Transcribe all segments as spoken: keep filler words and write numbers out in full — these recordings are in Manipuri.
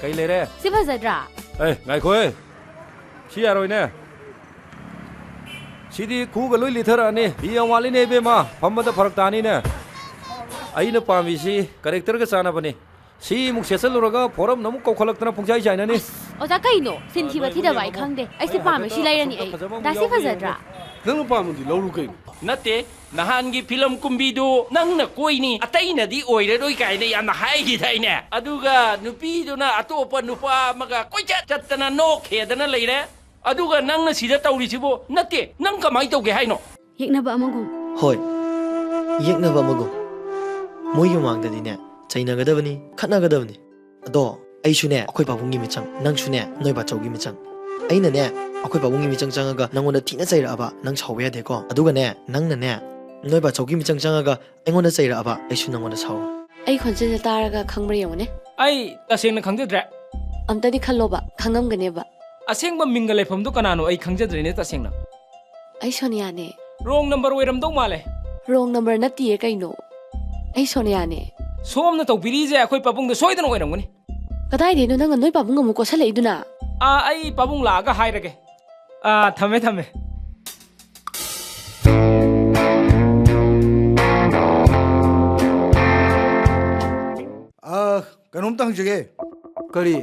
ꯀꯩ ꯂꯩꯔꯦ? ꯁꯤ ꯐꯖꯗ꯭ꯔꯥ? ꯑꯦ, ꯉꯥꯏꯈꯣꯍꯦ꯫ ꯁꯤ ꯌꯥꯔꯣꯏꯅꯦ꯫ ꯁꯤꯗꯤ ꯈꯨꯒ ꯂꯣꯏ ꯂꯤꯊꯔꯛꯑꯅꯤ꯫ ꯐꯤ ꯌꯥꯝ ꯋꯥꯠꯂꯤꯅꯦ ꯏꯕꯦꯝꯃ꯫ ꯐꯝꯕꯗ ꯐꯔꯛ ꯇꯥꯅꯤꯅꯦ꯫ ꯑꯩꯅ ꯄꯥꯝꯃꯤꯁꯤ ꯀꯔꯦꯛꯇꯔꯒ ꯆꯥꯟꯅꯕꯅꯤ꯫ ꯁꯤ ꯑꯃꯨꯛ ꯁꯦꯠꯆꯜꯂꯨꯔꯒ ꯐꯣꯔꯝꯅ ꯑꯃꯨꯛ ꯀꯧꯈꯠꯂꯛꯇꯅ ꯄꯨꯡꯆꯥꯏ ꯆꯥꯏꯅꯅꯤ꯫ ꯑꯁ, ꯑꯣꯖꯥ ꯀꯩꯅꯣ? ꯁꯤꯟ ꯊꯤꯕ ꯊꯤꯗꯕ ꯑꯩ ꯈꯪꯗꯦ꯫ ꯑꯩꯁꯦ ꯄꯥꯝꯃꯦ, ꯁꯤ ꯂꯩꯔꯅꯤ ꯑꯩ꯫ ꯗꯥ ꯁꯤ ꯐꯖꯗ꯭ꯔꯥ? ꯅꯪꯅ ꯄꯥꯝꯃꯗꯤ ꯂꯧꯔꯨ ꯀꯩꯅꯣ꯫ ꯅꯠꯇꯦ, ꯅꯍꯥꯟꯒꯤ ꯐꯤꯂꯝ ꯀꯨꯝꯕꯤꯗꯨ ꯅꯪꯅ ꯀꯣꯏꯅꯤ, ꯑꯇꯩꯅꯗꯤ ꯑꯣꯏꯔꯔꯣꯏ ꯀꯥꯏꯅ ꯌꯥꯝꯅ ꯍꯥꯏꯈꯤꯗꯥꯏꯅꯦ? ꯑꯗꯨꯒ ꯅꯨꯄꯤꯗꯨꯅ ꯑꯇꯣꯞꯄ ꯅꯨꯄꯥ ꯑꯃꯒ ꯀꯣꯏꯆꯠ ꯆꯠꯇꯅ ꯅꯣꯛꯈꯦꯗꯅ ꯂꯩꯔꯦ꯫ ꯑꯗꯨꯒ ꯅꯪꯅ ꯁꯤꯗ ꯇꯧꯔꯤꯁꯤꯕꯨ? ꯅꯠꯇꯦ, ꯅꯪ ꯀꯃꯥꯏ ꯇꯧꯒꯦ ꯍꯥꯏꯅꯣ? ꯌꯦꯛꯅꯕ ꯑꯃꯒꯨꯝ꯫ ꯍꯣꯏ, ꯌꯦꯛꯅꯕ ꯑꯃꯒꯨꯝ꯫ ꯃꯣꯏꯒꯤ ꯃꯃꯥꯡꯗꯗꯤꯅꯦ, ꯆꯩꯅꯒꯗꯕꯅꯤ, ꯈꯠꯅꯒꯗꯕꯅꯤ꯫ ꯑꯗꯣ ꯑꯩꯁꯨꯅꯦ, ꯑꯩꯈꯣꯏ ꯄꯥꯕꯨꯡꯒꯤ ꯃꯤꯆꯪ, ꯅꯪꯁꯨꯅꯦ, ꯅꯣꯏ ꯕꯥꯆꯧꯒꯤ ꯃꯤꯆꯪ꯫ ꯑꯩꯅꯅꯦ, ꯑꯩꯈꯣꯏ ꯄꯥꯕꯨꯡꯒꯤ ꯃꯤꯆꯪ ꯆꯪꯉꯒ ꯅꯪꯉꯣꯟꯗ ꯊꯤꯅ ꯆꯩꯔꯛꯑꯕ, ꯅꯪ ꯁꯥꯎꯕ ꯌꯥꯗꯦꯀꯣ꯫ ꯑꯗꯨꯒꯅꯦ, ꯅꯪꯅꯅꯦ, ꯅꯣꯏ ꯕꯥꯆꯧꯒꯤ ꯃꯤꯆꯪ ꯆꯪꯉꯒ ꯑꯩꯉꯣꯟꯗ ꯆꯩꯔꯛꯑꯕ, ꯑꯩꯁꯨ ꯅꯪꯉꯣꯟꯗ ꯁꯥꯎ꯫ ꯑꯩ ꯈꯣꯟꯖꯦꯜꯁꯦ ꯇꯥꯔꯒ ꯈꯪꯕ꯭ꯔꯥ ꯌꯦꯡꯉꯨꯅꯦ꯫ ꯑꯩ ꯇꯁꯦꯡꯅ ꯈꯪꯖꯗ꯭ꯔꯦ꯫ ꯑꯝꯇꯗꯤ ꯈꯜꯂꯣꯕ, ꯈꯪꯉꯝꯒꯅꯦꯕ꯫ ꯑꯁꯦꯡꯕ ꯃꯤꯡꯒ ꯂꯩꯐꯝꯗꯣ ꯀꯅꯥꯅꯣ ꯑꯩ ꯈꯪꯖꯗ꯭ꯔꯦꯅꯦ ꯇꯁꯦꯡꯅ꯫ ꯑꯩ ꯁꯣꯅꯤꯌꯥꯅꯦ꯫ ꯔꯣꯡ ꯅꯝꯕꯔ ꯑꯣꯏꯔꯝꯗꯧ ꯃꯥꯜꯂꯦ꯫ ꯔꯣꯡ ꯅꯝꯕꯔ ꯅꯠꯇꯤꯌꯦ ꯀꯩꯅꯣ꯫ ꯑꯩ ꯁꯣꯅꯤꯌꯥꯅꯦ꯫ ꯁꯣꯝꯅ ꯇꯧꯕꯤꯔꯤꯁꯦ ꯑꯩꯈꯣꯏ ꯄꯥꯕꯨꯡꯗ ꯁꯣꯏꯗꯅ ꯑꯣꯏꯔꯝꯒꯅꯤ꯫ ꯀꯗꯥꯏꯗꯩꯅꯣ ꯅꯪꯅ ꯅꯣꯏ ꯄꯥꯕꯨꯡ ꯑꯃꯨꯛ ꯀꯣꯠꯁꯜꯂꯛꯏꯗꯨꯅ? ꯑꯥ, ꯑꯩ ꯄꯥꯕꯨꯡ ꯂꯥꯛꯑꯒ ꯍꯥꯏꯔꯒꯦ꯫ ꯑꯥ, ꯊꯝꯃꯦ, ꯊꯝꯃꯦ꯫ ꯑꯥ, ꯀꯩꯅꯣꯝꯇ ꯍꯪꯖꯒꯦ꯫ ꯀꯔꯤ?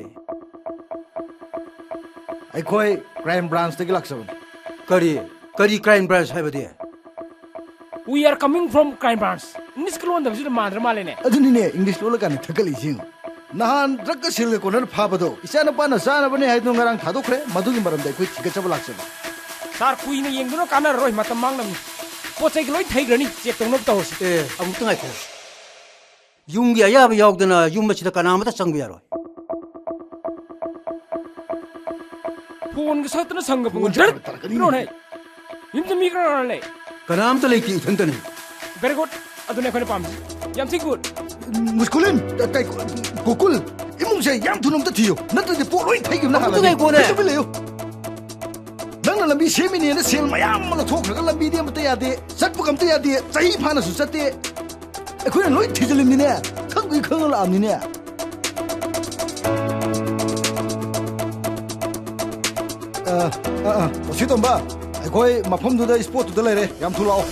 ꯑꯩꯈꯣꯏ ꯀ꯭ꯔꯥꯏꯝ ꯕ꯭ꯔꯥꯟꯁꯇꯒꯤ ꯂꯥꯛꯆꯕꯅꯤ꯫ ꯀꯔꯤ? ꯀꯔꯤ ꯀ꯭ꯔꯥꯏꯝ ꯕ꯭ꯔꯥꯟꯁ ꯍꯥꯏꯕꯗꯤ? We are coming from crime branch. ꯏꯪꯂꯤꯁꯀ ꯂꯣꯟꯗꯕꯁꯤꯗ ꯃꯥꯟꯗ꯭ꯔ ꯃꯥꯜꯂꯦꯅꯦ꯫ ꯑꯗꯨꯅꯤꯅꯦ, ꯏꯪꯂꯤꯁ ꯂꯣꯜꯂꯀꯥꯟꯗ ꯊꯛꯀꯠꯂꯛꯏꯁꯤ ꯌꯦꯡꯉꯨ꯫ ꯅꯍꯥꯟ ꯗ꯭ꯔꯒꯀ ꯁꯦꯜꯒ ꯀꯣꯟꯅꯅ ꯐꯥꯕꯗꯣ ꯏꯆꯥꯅꯨꯄꯥꯅ ꯆꯥꯅꯕꯅꯦ ꯍꯥꯏꯗꯨꯅ ꯉꯔꯥꯡ ꯊꯥꯗꯣꯛꯈ꯭ꯔꯦ꯫ ꯃꯗꯨꯒꯤ ꯃꯔꯝꯗ ꯑꯩꯈꯣꯏ ꯊꯤꯒꯠꯆꯕ ꯂꯥꯛꯆꯕꯅꯤ꯫ ꯁꯥꯔ, ꯀꯨꯏꯅ ꯌꯦꯡꯗꯨꯅ ꯀꯥꯟꯅꯔꯔꯣꯏ, ꯃꯇꯝ ꯃꯥꯡꯅꯕꯅꯤ꯫ ꯄꯣꯠ ꯆꯩꯒ ꯂꯣꯏ ꯊꯩꯈ꯭ꯔꯅꯤ, ꯆꯦꯛ ꯇꯧꯅꯕ ꯇꯧꯔꯁꯤ꯫ ꯑꯦ, ꯑꯃꯨꯛꯇ ꯉꯥꯏꯈꯣ꯫ ꯌꯨꯝꯒꯤ ꯑꯌꯥꯕ ꯌꯥꯎꯗꯅ ꯌꯨꯝ ꯑꯁꯤꯗ ꯀꯅꯥ ꯑꯃꯠꯇ ꯆꯪꯕ ꯌꯥꯔꯣꯏ꯫ ꯐꯣꯟꯒ ꯁꯠꯇꯅ ꯁꯪꯒ ꯐꯣꯟ ꯄꯨꯡ ꯁꯠꯇꯅ ꯇꯔꯛ-, ꯇꯔꯛꯀꯅꯤ꯫ ꯀꯩꯅꯣꯅꯦ? ꯌꯨꯝꯗ ꯃꯤ ꯀꯅꯥ ꯀꯅꯥ ꯂꯩ? ꯀꯅꯥꯝꯇ ꯂꯩꯇꯦ, ꯏꯊꯟꯇꯅꯤ꯫ Very good. ꯑꯗꯨꯅꯦ ꯑꯩꯈꯣꯏꯅ ꯄꯥꯝꯃꯤꯁꯤ꯫ ꯌꯥꯝ ꯊꯤ good. ꯃꯨꯁꯀꯨꯂꯤꯟ, ꯑ, ꯀꯩ, ꯒꯣꯀꯨꯜ, ꯏꯃꯨꯡꯁꯦ ꯌꯥꯝ ꯊꯨꯅ ꯑꯝꯇ ꯊꯤꯌꯨ, ꯅꯠꯇ꯭ꯔꯗꯤ ꯄꯣꯠ ꯂꯣꯏ ꯊꯩꯈꯤꯕꯅ ꯑꯃꯨꯛꯇ ꯍꯥꯜꯂꯅꯤ꯫ ꯉꯥꯏꯈꯣꯅꯦ꯫ ꯂꯩꯌꯨ, ꯂꯩꯌꯨ꯫ ꯅꯪꯅ ꯂꯝꯕꯤ ꯁꯦꯝꯃꯤꯅꯦꯅ ꯁꯦꯜ ꯃꯌꯥꯝ ꯑꯃ ꯂꯧꯊꯣꯛꯈ꯭ꯔꯒ ꯂꯝꯕꯤꯗꯤ ꯑꯃꯠꯇ ꯌꯥꯗꯦ, ꯆꯠꯄꯒ ꯑꯝꯇ ꯌꯥꯗꯦ, ꯆꯍꯤ ꯐꯥꯅꯁꯨ ꯆꯠꯇꯦ꯫ ꯑꯩꯈꯣꯏꯅ ꯂꯣꯏ ꯊꯤꯖꯤꯜꯂꯤꯅꯤꯅꯦ, ꯈꯪꯕꯨꯗꯤ ꯈꯪꯉ ꯂꯥꯛꯑꯕꯅꯤꯅꯦ꯫ ꯑ, ꯑ, ꯑ, ꯑꯣꯁꯤ ꯇꯣꯝꯕ, ꯑꯩꯈꯣꯏ ꯃꯐꯝꯗꯨꯗ, spot ꯇꯨꯗ ꯂꯩꯔꯦ, ꯌꯥꯝ ꯊꯨ ꯂꯥꯛꯑꯣ꯫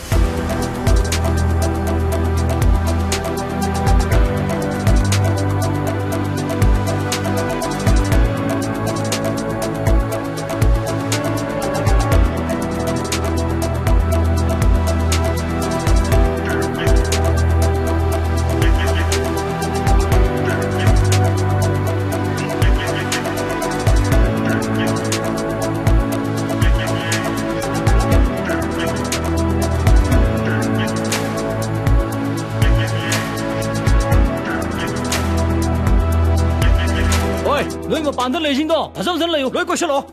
ꯍꯣꯏ, ꯅꯣꯏ ꯃꯄꯥꯟꯗ ꯂꯩꯁꯤꯡꯗꯣ ꯐꯖ ꯐꯖꯅ ꯂꯩꯌꯨ, ꯂꯣꯏ ꯀꯣꯏꯁꯜꯂꯛꯑꯣ꯫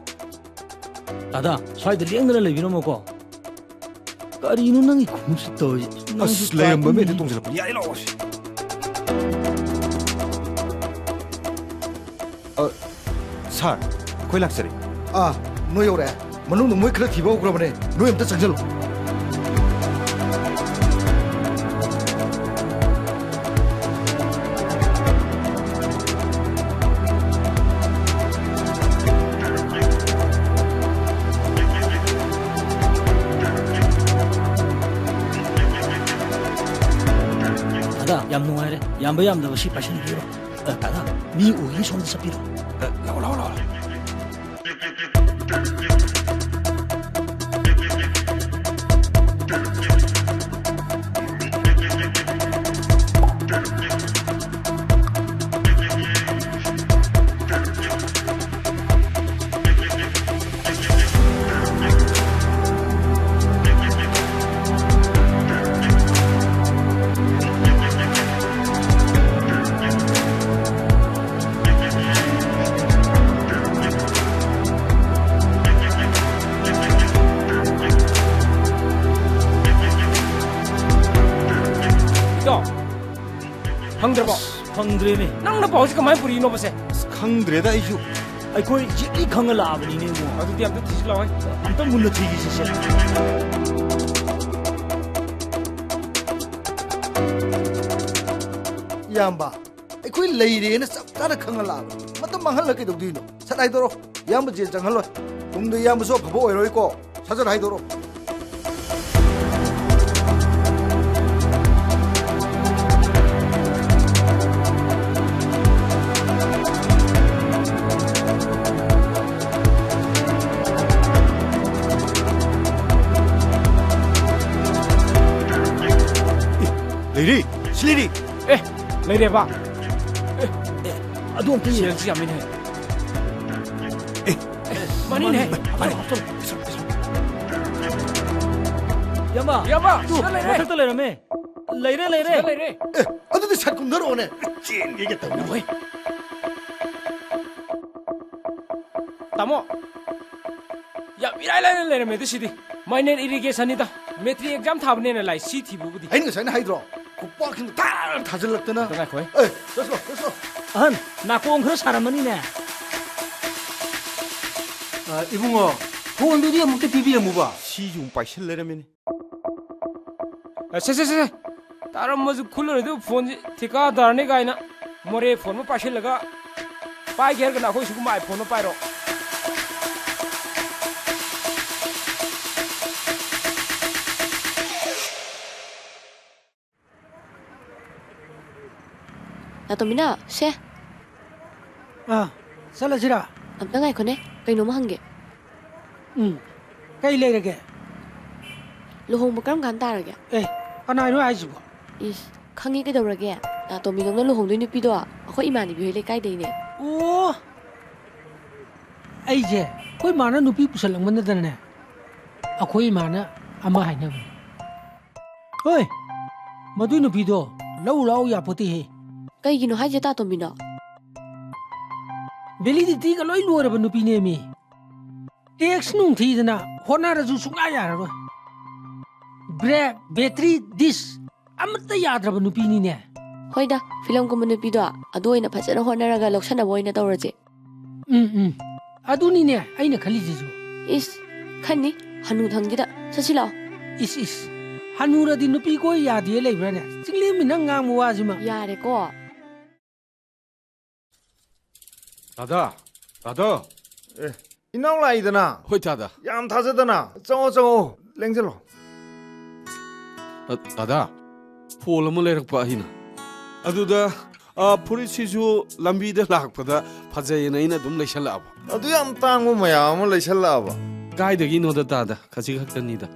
ꯗꯥꯗꯥ, ꯁ꯭ꯋꯥꯏꯗ ꯂꯦꯡꯗꯅ ꯂꯩꯕꯤꯔꯝꯃꯣꯀꯣ꯫ ꯀꯔꯤꯅꯣ ꯅꯪꯒꯤ ꯈꯣꯡꯎꯞꯁꯤ ꯇꯧꯔꯤꯁꯦ? ꯅꯪꯁꯨ ꯑꯁ, ꯂꯩꯔꯝꯕ ꯃꯤꯗ ꯇꯣꯡꯁꯤꯜꯂꯛꯄꯅꯤ꯫ ꯌꯥꯔꯦ, ꯂꯥꯛꯑꯣ ꯁꯤ꯫ ꯑ, ꯁꯥꯔ, ꯑꯩꯈꯣꯏ ꯂꯥꯛꯆꯔꯦ꯫ ꯑꯥ, ꯅꯣꯏ ꯌꯧꯔꯛꯑꯦ꯫ ꯃꯅꯨꯡꯗ ꯃꯣꯏ ꯈꯔ ꯊꯤꯕ ꯍꯧꯈ꯭ꯔꯕꯅꯦ꯫ ꯅꯣꯏ ꯑꯝꯇ ꯆꯪꯁꯤꯜꯂꯨ꯫ ꯗꯥꯗꯥ, ꯌꯥꯝ ꯅꯨꯡꯉꯥꯏꯔꯦ꯫ ꯌꯥꯝꯕ ꯌꯥꯝꯗꯕ ꯁꯤ ꯄꯥꯏꯁꯟꯕꯤꯔꯣ꯫ ꯑ, ꯗꯥꯗꯥ, ꯃꯤ ꯎꯒꯤꯅꯤ, ꯁꯣꯝꯗ ꯆꯠꯄꯤꯔꯣ꯫ ꯑ, ꯂꯥꯛꯑꯣ, ꯂꯥꯛꯑꯣ, ꯂꯥꯛꯑꯣ, ꯂꯥꯛꯑꯣ꯫ ꯐꯪꯗ꯭ꯔꯦꯅꯦ꯫ ꯅꯪꯅ ꯄꯥꯎꯁꯤ ꯀꯃꯥꯏꯅ ꯄꯨꯔꯤꯅꯣꯕꯁꯦ? ꯑꯁ, ꯈꯪꯗ꯭ꯔꯦꯗ ꯑꯩꯁꯨ꯫ ꯑꯩꯈꯣꯏ ꯌꯦꯛꯂꯤ ꯈꯪꯉ ꯂꯥꯛꯑꯕꯅꯤꯅꯦ ꯏꯕꯨꯡꯉꯣ꯫ ꯑꯗꯨꯗꯤ ꯑꯝꯇ ꯊꯤꯖꯤꯜꯂꯛꯑꯣꯍꯦ꯫ ꯑꯝꯇ ꯃꯨꯟꯅ ꯊꯤꯈꯤꯁꯤꯁꯦ꯫ ꯏꯌꯥꯝꯕ, ꯑꯩꯈꯣꯏ ꯂꯩꯔꯦꯅ ꯆꯞ ꯆꯥꯅ ꯈꯪꯉ ꯂꯥꯛꯑꯕꯅꯤ꯫ ꯃꯇꯝ ꯃꯥꯡꯍꯜꯂ ꯀꯩꯗꯧꯗꯣꯏꯅꯣ? ꯁꯠ ꯍꯥꯏꯗꯣꯔꯛꯑꯣ꯫ ꯏꯌꯥꯝꯕ ꯖꯦꯜ ꯆꯪꯍꯜꯂꯣꯏ꯫ ꯇꯨꯡꯗ ꯏꯌꯥꯝꯕꯁꯨ ꯑꯐꯕ ꯑꯣꯏꯔꯣꯏꯀꯣ꯫ ꯁꯠ ꯁꯠ ꯍꯥꯏꯗꯣꯔꯛꯑꯣ꯫ ꯑꯦ, ꯂꯩꯔꯦ! ꯁꯤ ꯂꯩꯔꯦ! ꯑꯦ, ꯂꯩꯔꯦꯕ? ꯑꯦ, ꯑꯦ, ꯑꯗꯨ ꯑꯝꯇ ꯌꯦꯡꯉꯨ꯫ ꯁꯦꯜꯁꯤ ꯌꯥꯝꯃꯤꯅꯦ꯫ ꯑꯦ, ꯃꯥꯅꯤꯅꯦ꯫ ꯃꯥꯅꯤ, ꯃꯥꯅꯤ꯫ ꯍꯥꯞꯆꯜꯂꯣ, ꯍꯥꯞꯆꯜꯂꯣ꯫ ꯏꯌꯥꯝꯕ, ꯏꯌꯥꯝꯕ, ꯇꯨ, ꯁꯤꯗ ꯂꯩꯔꯦ꯫ ꯃꯊꯛꯇ ꯂꯩꯔꯝꯃꯦ꯫ ꯂꯩꯔꯦ, ꯂꯩꯔꯦ꯫ ꯁꯤꯗ ꯂꯩꯔꯦ꯫ ꯑꯦ, ꯑꯗꯨꯗꯤ ꯁꯠ ꯀꯨꯝꯊꯔꯛꯑꯣꯅꯦ꯫ ꯆꯦꯟꯒꯦꯒ ꯇꯧꯏ꯫ ꯇꯥꯃꯣ, ꯌꯥꯝ ꯏꯔꯥꯏ ꯂꯥꯏꯅ ꯂꯩꯔꯝꯃꯦ ꯑꯗꯨ ꯁꯤꯗꯤ꯫ Minor irrigationꯅꯤꯗ꯫ Matric exam ꯊꯥꯕꯅꯦꯅ ꯂꯥꯏ ꯁꯤ ꯊꯤꯕꯕꯨꯗꯤ꯫ ꯑꯩꯅ ꯉꯁꯥꯏꯅ ꯍꯥꯏꯗ꯭ꯔꯣ? ꯈꯨꯄꯥꯛꯁꯤꯡꯗꯣ ꯊꯥꯔ ꯊꯥꯖꯤꯜꯂꯛꯇꯅ꯫ ꯑꯝꯇ ꯉꯥꯏꯈꯣꯍꯦ꯫ ꯑꯦ, ꯆꯠꯁꯤꯂꯣ, ꯆꯠꯁꯤꯂꯣ꯫ ꯑꯍꯟ, ꯅꯥꯀꯣꯡ ꯈꯔ ꯁꯥꯔꯝꯃꯅꯤꯅꯦ꯫ ꯑ, ꯏꯕꯨꯡꯉꯣ, ꯐꯣꯟꯗꯨꯗꯤ ꯑꯃꯨꯛꯇ ꯄꯤꯕꯤꯔꯝꯃꯨꯕ꯫ ꯁꯤꯁꯨ ꯑꯃꯨꯛ ꯄꯥꯏꯁꯤꯜ ꯂꯩꯔꯝꯃꯤꯅꯦ꯫ ꯑ, ꯁꯦ, ꯁꯦ, ꯁꯦ, ꯁꯦ꯫ ꯇꯥꯔꯝꯃꯁꯨ ꯈꯨꯜꯂꯔꯣꯏꯗꯕ ꯐꯣꯟꯁꯤ ꯊꯤꯀꯥꯗꯥꯔꯅꯤ ꯀꯥꯏꯅ ꯃꯣꯔꯦ ꯐꯣꯟ ꯑꯃ ꯄꯥꯏꯁꯤꯜꯂꯒ ꯄꯥꯏꯒꯦ ꯍꯥꯏꯔꯒꯅ ꯑꯩꯈꯣꯏ ꯁꯤꯒꯨꯝꯕ iPhone ꯑꯃ ꯄꯥꯏꯔꯣ꯫ ꯅꯥꯇꯣꯝꯕꯤꯅꯥꯎ, ꯁꯦ꯫ ꯑꯥ, ꯆꯠꯂꯁꯤꯔꯥ? ꯑꯝꯇ ꯉꯥꯏꯈꯣꯅꯦ, ꯀꯩꯅꯣꯝꯃ ꯍꯪꯒꯦ꯫ ꯎꯝ, ꯀꯩ ꯂꯩꯔꯒꯦ? ꯂꯨꯍꯣꯡꯕ ꯀꯔꯝ ꯀꯥꯟ ꯇꯥꯔꯒꯦ? ꯑꯦ, ꯀꯅꯥꯅꯣ ꯍꯥꯏꯁꯤꯕꯣ? ꯏꯁ, ꯈꯪꯉꯤ ꯀꯩꯗꯧꯔꯒꯦ? ꯅꯥꯇꯣꯝꯕꯤꯗꯧꯅ ꯂꯨꯍꯣꯡꯗꯣꯏ ꯅꯨꯄꯤꯗꯣ ꯑꯩꯈꯣꯏ ꯏꯃꯥꯟꯅꯕꯤ ꯍꯣꯏ ꯂꯩꯀꯥꯏꯗꯩꯅꯦ꯫ ꯑꯣ! ꯑꯩꯁꯦ ꯑꯩꯈꯣꯏ ꯃꯥꯅ ꯅꯨꯄꯤ ꯄꯨꯁꯜꯂꯛꯃꯟꯗꯗꯅꯅꯦ, ꯑꯩꯈꯣꯏ ꯏꯃꯥꯅ ꯑꯃ ꯍꯥꯏꯅꯕꯅꯦ꯫ ꯍꯣꯏ, ꯃꯗꯨꯏ ꯅꯨꯄꯤꯗꯣ ꯂꯧ ꯂꯥꯎ ꯌꯥꯄꯣꯠꯇꯦꯍꯦ꯫ ꯀꯩꯒꯤꯅꯣ ꯍꯥꯏꯁꯦ, ꯇꯥꯇꯣꯝꯕꯤꯅꯣ? Validityꯒ ꯂꯣꯏ ꯂꯣꯏꯔꯕ ꯅꯨꯄꯤꯅꯦꯃꯤ꯫ Tax ꯅꯨꯡ ꯊꯤꯗꯅ ꯍꯣꯠꯅꯔꯁꯨ ꯁꯨꯡꯌꯥ ꯌꯥꯔꯔꯣꯏ꯫ Brake, battery, disc ꯑꯃꯠꯇ ꯌꯥꯗ꯭ꯔꯕ ꯅꯨꯄꯤꯅꯤꯅꯦ꯫ ꯍꯣꯏꯗ, ꯐꯤꯂꯝ ꯀꯨꯝꯕ ꯅꯨꯄꯤꯗꯣ ꯑꯗꯨ ꯑꯣꯏꯅ ꯐꯖꯅ ꯍꯣꯠꯅꯔꯒ ꯂꯧꯁꯟꯅꯕ ꯑꯣꯏꯅ ꯇꯧꯔꯁꯦ꯫ ꯎꯝ ꯎꯝ꯫ ꯑꯗꯨꯅꯤꯅꯦ ꯑꯩꯅ ꯈꯜꯂꯤꯁꯤꯁꯨ꯫ ꯏꯁ, ꯈꯟꯅꯤ, ꯍꯅꯨꯊꯪꯒꯤꯗ꯫ ꯆꯠꯁꯤ ꯂꯥꯛꯑꯣ꯫ ꯏꯁ ꯏꯁ꯫ ꯍꯅꯨꯔꯗꯤ ꯅꯨꯄꯤ ꯀꯣꯏ ꯌꯥꯗꯦ ꯂꯩꯕ꯭ꯔꯥꯅꯦ? ꯆꯤꯡꯂꯦꯝꯕꯤ ꯅꯪ ꯉꯥꯡꯕ ꯋꯥꯁꯤꯃ꯫ ꯌꯥꯔꯦꯀꯣ꯫ ꯗꯥꯗꯥ, ꯗꯥꯗꯥ꯫ ꯑꯦ, ꯏꯅꯥꯎ ꯂꯥꯛꯏꯗꯅ꯫ ꯍꯣꯏ ꯗꯥꯗꯥ꯫ ꯌꯥꯝ ꯊꯥꯖꯗꯅ꯫ ꯆꯪꯉꯣ, ꯆꯪꯉꯣ꯫ ꯂꯦꯡꯁꯤꯜꯂꯣ꯫ ꯑ, ꯗꯥꯗꯥ, ꯐꯣꯟ ꯑꯃ ꯂꯩꯔꯛꯄ ꯑꯩꯅ꯫ ꯑꯗꯨꯗ, ꯑ, ꯐꯨꯔꯤꯠꯁꯤꯁꯨ ꯂꯝꯕꯤꯗ ꯂꯥꯛꯄꯗ ꯐꯖꯩꯌꯦꯅ ꯑꯩꯅ ꯑꯗꯨꯝ ꯂꯩꯁꯜꯂꯛꯑꯕ꯫ ꯑꯗꯨ ꯌꯥꯝ ꯇꯥꯡꯕ ꯃꯌꯥꯝ ꯑꯃ ꯂꯩꯁꯜꯂꯛꯑꯕ꯫ ꯀꯥꯏꯗꯒꯤꯅꯣꯗ ꯗꯥꯗꯥ, ꯈꯖꯤꯛ ꯈꯛꯇꯅꯤꯗ꯫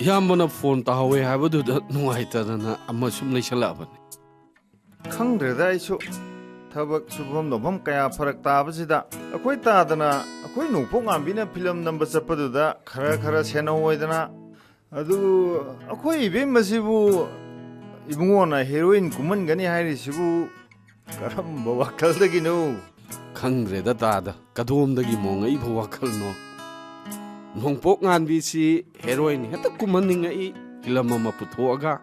ꯏꯌꯥꯝꯕꯅ ꯐꯣꯟ ꯇꯥꯍꯧꯋꯦ ꯍꯥꯏꯕꯗꯨꯗ ꯅꯨꯡꯉꯥꯏꯇꯗꯅ ꯑꯃ ꯁꯨꯝ ꯂꯩꯁꯜꯂꯛꯑꯕꯅꯤ꯫ ꯈꯪꯗ꯭ꯔꯦꯗ ꯑꯩꯁꯨ꯫ ꯊꯕꯛ ꯁꯨꯐꯝ ꯅꯣꯝꯐꯝ ꯀꯌꯥ ꯐꯔꯛ ꯇꯥꯕꯁꯤꯗ ꯑꯩꯈꯣꯏ ꯇꯥꯗꯅ ꯑꯩꯈꯣꯏ ꯅꯣꯡꯄꯣꯛ ꯉꯥꯟꯕꯤꯅ ꯐꯤꯂꯝ ꯅꯝꯕ ꯆꯠꯄꯗꯨꯗ ꯈꯔ ꯈꯔ ꯁꯦꯟꯅꯍꯧ ꯑꯣꯏꯗꯅ꯫ ꯑꯗꯨ ꯑꯩꯈꯣꯏ ꯏꯕꯦꯝꯃꯁꯤꯕꯨ ꯏꯕꯨꯡꯉꯣꯅ ꯍꯦꯔꯣꯏꯟ ꯀꯨꯝꯍꯟꯒꯅꯤ ꯍꯥꯏꯔꯤꯁꯤꯕꯨ ꯀꯔꯝꯕ ꯋꯥꯈꯜꯗꯒꯤꯅꯣ? ꯈꯪꯗ꯭ꯔꯦꯗ ꯗꯥꯗꯥ, ꯀꯗꯣꯝꯗꯒꯤ ꯃꯣꯉꯛꯏꯕ ꯋꯥꯈꯜꯅꯣ꯫ ꯅꯣꯡꯄꯣꯛ ꯉꯥꯟꯕꯤꯁꯤ ꯍꯦꯔꯣꯏꯟ ꯍꯦꯛꯇ ꯀꯨꯝꯍꯟꯅꯤꯡꯉꯛꯏ꯫ ꯐꯤꯂꯝ ꯑꯃ ꯄꯨꯊꯣꯛꯑꯒ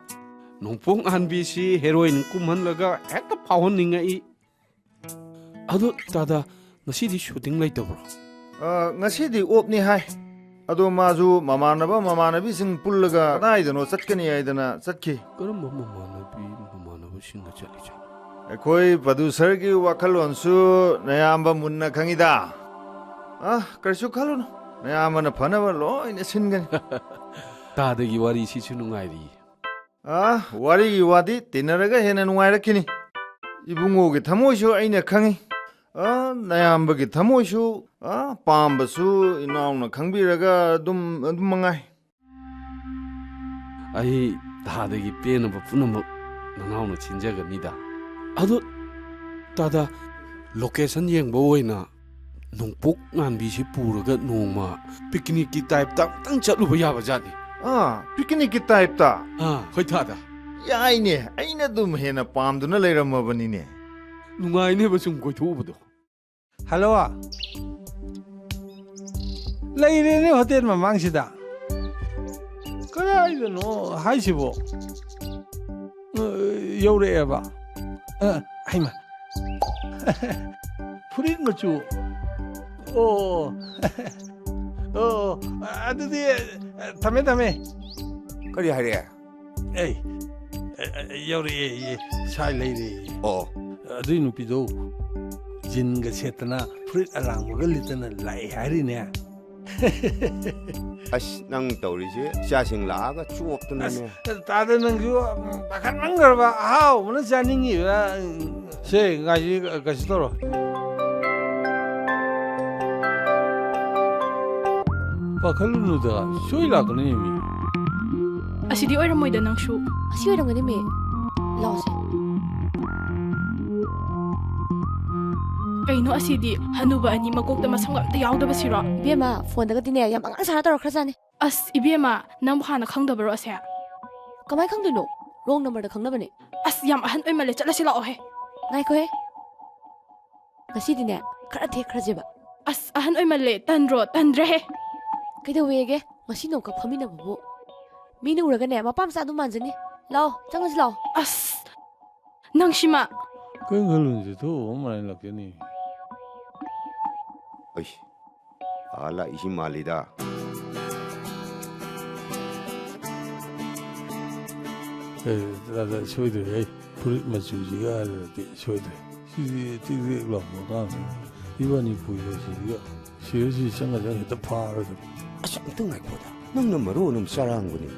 ꯅꯣꯡꯄꯣꯛ ꯉꯥꯟꯕꯤꯁꯤ ꯍꯦꯔꯣꯏꯟ ꯀꯨꯝꯍꯜꯂꯒ ꯍꯦꯛꯇ ꯐꯥꯎꯍꯟꯅꯤꯡꯉꯛꯏ꯫ ꯑꯗꯣ ꯗꯥꯗꯥ, ꯉꯁꯤꯗꯤ ꯁꯨꯇꯤꯡ ꯂꯩꯇꯕ꯭ꯔꯣ? ꯑ, ꯉꯁꯤꯗꯤ ꯑꯣꯞꯅꯤ ꯍꯥꯏ꯫ ꯑꯗꯣ ꯃꯥꯁꯨ ꯃꯃꯥꯟꯅꯕ ꯃꯃꯥꯟꯅꯕꯤꯁꯤꯡ ꯄꯨꯜꯂꯒ ꯀꯗꯥꯏꯗꯅꯣ ꯆꯠꯀꯅꯤ ꯍꯥꯏꯗꯅ ꯆꯠꯈꯤ꯫ ꯀꯔꯝꯕ ꯃꯃꯥꯟꯅꯕꯤ ꯃꯃꯥꯟꯅꯕꯁꯤꯡꯒ ꯆꯠꯂꯤꯖꯥꯠꯅꯣ? ꯑꯩꯈꯣꯏ ꯄ꯭ꯔꯗ꯭ꯌꯨꯁꯔꯒꯤ ꯋꯥꯈꯜꯂꯣꯟꯁꯨ ꯅꯌꯥꯝꯕ ꯃꯨꯟꯅ ꯈꯪꯉꯤꯗ꯫ ꯑ, ꯀꯔꯤꯁꯨ ꯈꯜꯂꯨꯅꯨ, ꯅꯌꯥꯝꯕꯅ ꯐꯅꯕ ꯂꯣꯏꯅ ꯁꯤꯟꯒꯅꯤ꯫ ꯗꯥꯗꯥꯒꯤ ꯋꯥꯔꯤꯁꯤꯁꯨ ꯅꯨꯡꯉꯥꯏꯔꯤ꯫ ꯑ, ꯋꯥꯔꯤꯒꯤ ꯋꯥꯗꯤ ꯇꯤꯟꯅꯔꯒ ꯍꯦꯟꯅ ꯅꯨꯡꯉꯥꯏꯔꯛꯈꯤꯅꯤ꯫ ꯏꯕꯨꯡꯉꯣꯒꯤ ꯊꯃꯣꯏꯁꯨ ꯑꯩꯅ ꯈꯪꯉꯤ꯫ ꯑ, ꯅꯌꯥꯝꯕꯒꯤ ꯊꯃꯣꯏꯁꯨ, ꯑ, ꯄꯥꯝꯕꯁꯨ ꯏꯅꯥꯎꯅ ꯈꯪꯕꯤꯔꯒ ꯑꯗꯨꯝ ꯑꯗꯨꯝ ꯃꯉꯥꯏ꯫ ꯑꯩ ꯗꯥꯗꯥꯒꯤ ꯄꯦꯟꯅꯕ ꯄꯨꯝꯅꯃꯛ ꯅꯅꯥꯎꯅ ꯁꯤꯟꯖꯒꯅꯤꯗ꯫ ꯑꯗꯣ ꯗꯥꯗꯥ, ꯂꯣꯀꯦꯁꯟ ꯌꯦꯡꯕ ꯑꯣꯏꯅ ꯅꯣꯡꯄꯣꯛ ꯉꯥꯟꯕꯤꯁꯤ ꯄꯨꯔꯒ ꯅꯣꯡꯃ ꯄꯤꯛꯅꯤꯛꯀꯤ ꯇꯥꯏꯞꯇ ꯑꯝꯇꯪ ꯆꯠꯂꯨꯕ ꯌꯥꯕ ꯖꯥꯠꯅꯤ꯫ ꯑꯥ, ꯄꯤꯛꯅꯤꯛꯀꯤ ꯇꯥꯏꯞꯇ꯫ ꯑꯥ, ꯍꯣꯏ ꯗꯥꯗꯥ꯫ ꯌꯥꯏꯅꯦ, ꯑꯩꯅ ꯑꯗꯨꯝ ꯍꯦꯟꯅ ꯄꯥꯝꯗꯨꯅ ꯂꯩꯔꯝꯃꯕꯅꯤꯅꯦ꯫ ꯅꯨꯡꯉꯥꯏꯅꯦꯕ ꯁꯨꯝ ꯀꯣꯏꯊꯣꯛꯎꯕꯗꯣ꯫ ꯍꯜꯂꯣ꯫ ꯂꯩꯔꯦꯅꯦ ꯍꯣꯇꯦꯜ ꯃꯃꯥꯡꯁꯤꯗ꯫ ꯀꯗꯥꯏꯗꯅꯣ ꯍꯥꯏꯁꯤꯕꯣ? ꯑ, ꯌꯧꯔꯛꯑꯦꯕ꯫ ꯑ, ꯍꯩꯃ꯫ ꯐꯨꯔꯤꯠ ꯃꯆꯨ꯫ ꯑꯣ꯫ ꯑꯣ, ꯑꯗꯨꯗꯤ, ꯊꯝꯃꯦ, ꯊꯝꯃꯦ꯫ ꯀꯔꯤ ꯍꯥꯏꯔꯛꯑꯦ? ꯑꯩ, ꯑ, ꯑ, ꯌꯧꯔꯛꯑꯦ, ꯁꯥꯏ ꯂꯩꯔꯦ꯫ ꯑꯣ꯫ ꯑꯗꯨꯏ ꯅꯨꯄꯤꯗꯣ ꯖꯤꯟꯒ ꯁꯦꯠꯇꯅ, ꯐꯨꯔꯤꯠ ꯑꯔꯥꯡꯕꯒ ꯂꯤꯠꯇꯅ ꯂꯥꯛꯑꯦ ꯍꯥꯏꯔꯤꯅꯦ꯫ ꯑꯁ, ꯅꯪ ꯇꯧꯔꯤꯁꯦ ꯏꯆꯥꯁꯤꯡ ꯂꯥꯛꯑꯒ ꯆꯣꯞꯇꯅꯅꯦ꯫ ꯑꯁ, ꯇꯥꯗ ꯅꯪꯁꯨ, ꯎꯝ, ꯄꯥꯈꯠꯃꯟꯈ꯭ꯔꯕ, ꯑꯍꯥꯎꯕꯅ ꯆꯥꯅꯤꯡꯉꯤꯕ, ꯎꯝ, ꯁꯦ, ꯉꯥꯏꯁꯤ, ꯀꯩꯁꯨ ꯇꯧꯔꯣ꯫ ꯄꯥꯈꯠꯂꯨꯅꯨꯗ, ꯁꯣꯏ ꯂꯥꯛꯀꯅꯤ ꯃꯤ꯫ ꯑꯁꯤꯗꯤ ꯑꯣꯏꯔꯝꯃꯣꯏꯗ ꯅꯪꯁꯨ꯫ ꯑꯁꯤ ꯑꯣꯏꯔꯝꯒꯅꯤ ꯃꯤ꯫ ꯂꯥꯛꯑꯣꯁꯦ꯫ ꯀꯩꯅꯣ ꯑꯁꯤꯗꯤ? ꯍꯅꯨꯕ ꯑꯅꯤ ꯃꯀꯣꯛꯇ ꯃꯁꯝꯒ ꯑꯝꯇ ꯌꯥꯎꯗꯕꯁꯤꯔꯣ? ꯏꯕꯦꯝꯃ, ꯐꯣꯟꯗꯒꯗꯤꯅꯦ, ꯌꯥꯝ ꯑꯉꯥꯡ ꯁꯥꯔ ꯇꯧꯔꯛꯈ꯭ꯔꯖꯥꯠꯅꯤ꯫ ꯑꯁ, ꯏꯕꯦꯝꯃ, ꯅꯪꯕꯨ ꯍꯥꯟꯅ ꯈꯪꯗꯕꯔꯣ ꯑꯁꯦ? ꯀꯃꯥꯏ ꯈꯪꯗꯣꯏꯅꯣ? ꯔꯣꯡ ꯅꯝꯕꯔꯗ ꯈꯪꯅꯕꯅꯦ꯫ ꯑꯁ, ꯌꯥꯝ ꯑꯍꯟ ꯑꯣꯏꯃꯜꯂꯦ, ꯆꯠꯂꯁꯤ ꯂꯥꯛꯑꯣꯍꯦ꯫ ꯉꯥꯏꯈꯣꯍꯦ꯫ ꯉꯁꯤꯗꯤꯅꯦ, ꯈꯔ ꯊꯦꯛꯈ꯭ꯔꯁꯦꯕ꯫ ꯑꯁ, ꯑꯍꯟ ꯑꯣꯏꯃꯜꯂꯦ, ꯇꯟꯗ꯭ꯔꯣ? ꯇꯟꯗ꯭ꯔꯦꯍꯦ꯫ ꯀꯩꯗꯧꯋꯦꯒꯦ? ꯉꯁꯤ ꯅꯣꯡꯈꯛ ꯐꯝꯃꯤꯟꯅꯕꯕꯨ꯫ ꯃꯤꯅ ꯎꯔꯒꯅꯦ, ꯃꯄꯥ ꯃꯆꯥ ꯑꯗꯨꯝ ꯃꯥꯟꯖꯅꯤ꯫ ꯂꯥꯛꯑꯣ, ꯆꯪꯉꯁꯤ ꯂꯥꯛꯑꯣ꯫ ꯑꯁ, ꯅꯪꯁꯤꯃ꯫ ꯀꯔꯤꯝ ꯈꯜꯂꯨꯅꯨꯁꯦ, ꯊꯣꯛꯑꯕ ꯑꯃ ꯂꯥꯛꯀꯅꯤ꯫ ꯑꯩꯁ, ꯑꯥ ꯂꯥꯛꯏꯁꯤ ꯃꯥꯜꯂꯤꯗ꯫ ꯑꯦ, ꯇꯥꯗ ꯁꯣꯏꯗ꯭ꯔꯦ, ꯑꯩ ꯐꯨꯔꯤꯠ ꯃꯆꯨꯁꯤꯒ ꯍꯥꯏꯔꯨꯔꯗꯤ ꯁꯣꯏꯗ꯭ꯔꯦ꯫ ꯁꯤꯗꯤ ꯇꯤꯛ ꯇꯤꯛ ꯂꯥꯎꯕ ꯑꯉꯥꯡꯅꯤ꯫ ꯏꯕꯥꯅꯤ ꯄꯨꯏꯔꯣ ꯁꯤꯗ꯫ ꯁꯤꯗ ꯁꯤ ꯆꯪꯉ ꯆꯪꯉ ꯍꯦꯛꯇ ꯐꯥꯔꯗꯕꯅꯤ꯫ ꯑꯁ, ꯑꯝꯇ ꯉꯥꯏꯈꯣꯗ꯫ ꯅꯪꯅ ꯃꯔꯣꯟ ꯑꯃ ꯆꯔꯥꯡꯕꯅꯤ꯫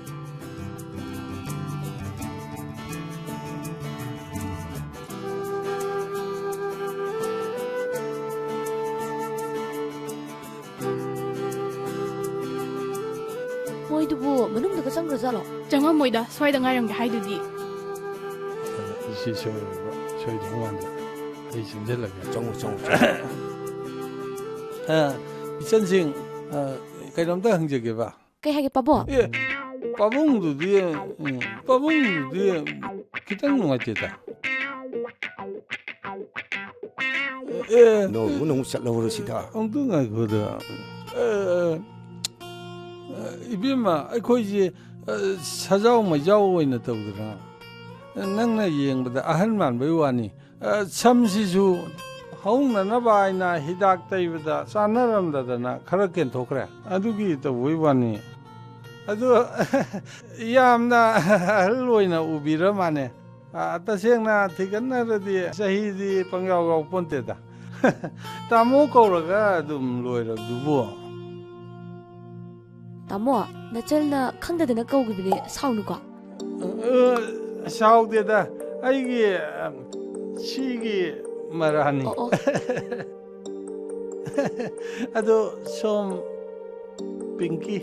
ꯃꯣꯏꯗꯨꯕꯨ ꯃꯅꯨꯡꯗꯒ ꯆꯪꯈ꯭ꯔꯖꯥꯠꯂꯣ? ꯆꯪꯉꯝꯃꯣꯏꯗ, ꯁ꯭ꯋꯥꯏꯗ ꯉꯥꯏꯔꯝꯒꯦ ꯍꯥꯏꯗꯨꯗꯤ꯫ ꯁꯤ ꯁꯣꯏꯔꯣꯏꯕ, ꯁꯣꯏꯗꯧ ꯃꯥꯟꯗꯦ꯫ ꯑꯩ ꯆꯪꯁꯤꯜꯂꯒꯦ꯫ ꯆꯪꯉꯣ, ꯆꯪꯉꯣ, ꯆꯪꯉꯣ꯫ ꯑ, ꯏꯆꯟꯁꯤꯡ, ꯑ, ꯀꯩꯅꯣꯝꯇ ꯍꯪꯖꯒꯦꯕ꯫ ꯀꯩ ꯍꯥꯏꯒꯦ, ꯄꯥꯕꯨꯡ? ꯑꯦ, ꯄꯥꯕꯨꯡꯗꯨꯗꯤ, ꯎꯝ, ꯄꯥꯕꯨꯡꯗꯨꯗꯤ ꯈꯤꯇꯪ ꯅꯨꯡꯉꯥꯏꯇꯦꯗ꯫ ꯑꯦ, ꯅꯧꯕ ꯅꯧ ꯆꯠꯂꯧꯔꯣ ꯁꯤꯗ꯫ ꯑꯃꯨꯛꯇ ꯉꯥꯏꯈꯣꯗ꯫ ꯑꯦ, ꯏꯕꯦꯝꯃ, ꯑꯩꯈꯣꯏꯁꯦ, ꯑ, ꯁꯖꯥꯎ ꯃꯩꯖꯥꯎ ꯑꯣꯏꯅ ꯇꯧꯗꯅ꯫ ꯅꯪꯅ ꯌꯦꯡꯕꯗ ꯑꯍꯟ ꯃꯥꯟꯕꯩ ꯋꯥꯅꯤ꯫ ꯑ, ꯁꯝꯁꯤꯁꯨ ꯍꯧꯅꯅꯕ ꯍꯥꯏꯅ ꯍꯤꯗꯥꯛ ꯇꯩꯕꯗ ꯆꯥꯟꯅꯔꯝꯗꯗꯅ ꯈꯔ ꯀꯦꯟꯊꯣꯛꯈ꯭ꯔꯦ꯫ ꯑꯗꯨꯒꯤ ꯇꯧꯕꯩ ꯋꯥꯅꯤ꯫ ꯑꯗꯨ ꯌꯥꯝꯅ ꯑꯍꯜ ꯑꯣꯏꯅ ꯎꯕꯤꯔ ꯃꯥꯅꯦ꯫ ꯑ, ꯇꯁꯦꯡꯅ ꯊꯤꯒꯠꯅꯔꯗꯤ ꯆꯍꯤꯗꯤ ꯄꯪꯌꯥꯎ ꯌꯥꯎ ꯄꯣꯟꯇꯦꯗ꯫ ꯇꯥꯃꯣ ꯀꯧꯔꯒ ꯑꯗꯨꯝ ꯂꯣꯏꯔꯕꯗꯨꯕꯨ꯫ ꯇꯥꯃꯣ, ꯅꯆꯜꯅ ꯈꯪꯗꯗꯅ ꯀꯧꯈꯤꯕꯅꯦ, ꯁꯥꯎꯅꯨꯀꯣ꯫ ꯑ, ꯁꯥꯎꯗꯦꯗ, ꯑꯩꯒꯤ, ꯑ, ꯁꯤꯒꯤ ꯃꯔꯥꯅꯤ꯫ ꯑꯣ, ꯑꯣ꯫ ꯑꯗꯣ ꯁꯣꯝ ꯄꯤꯡꯀꯤ?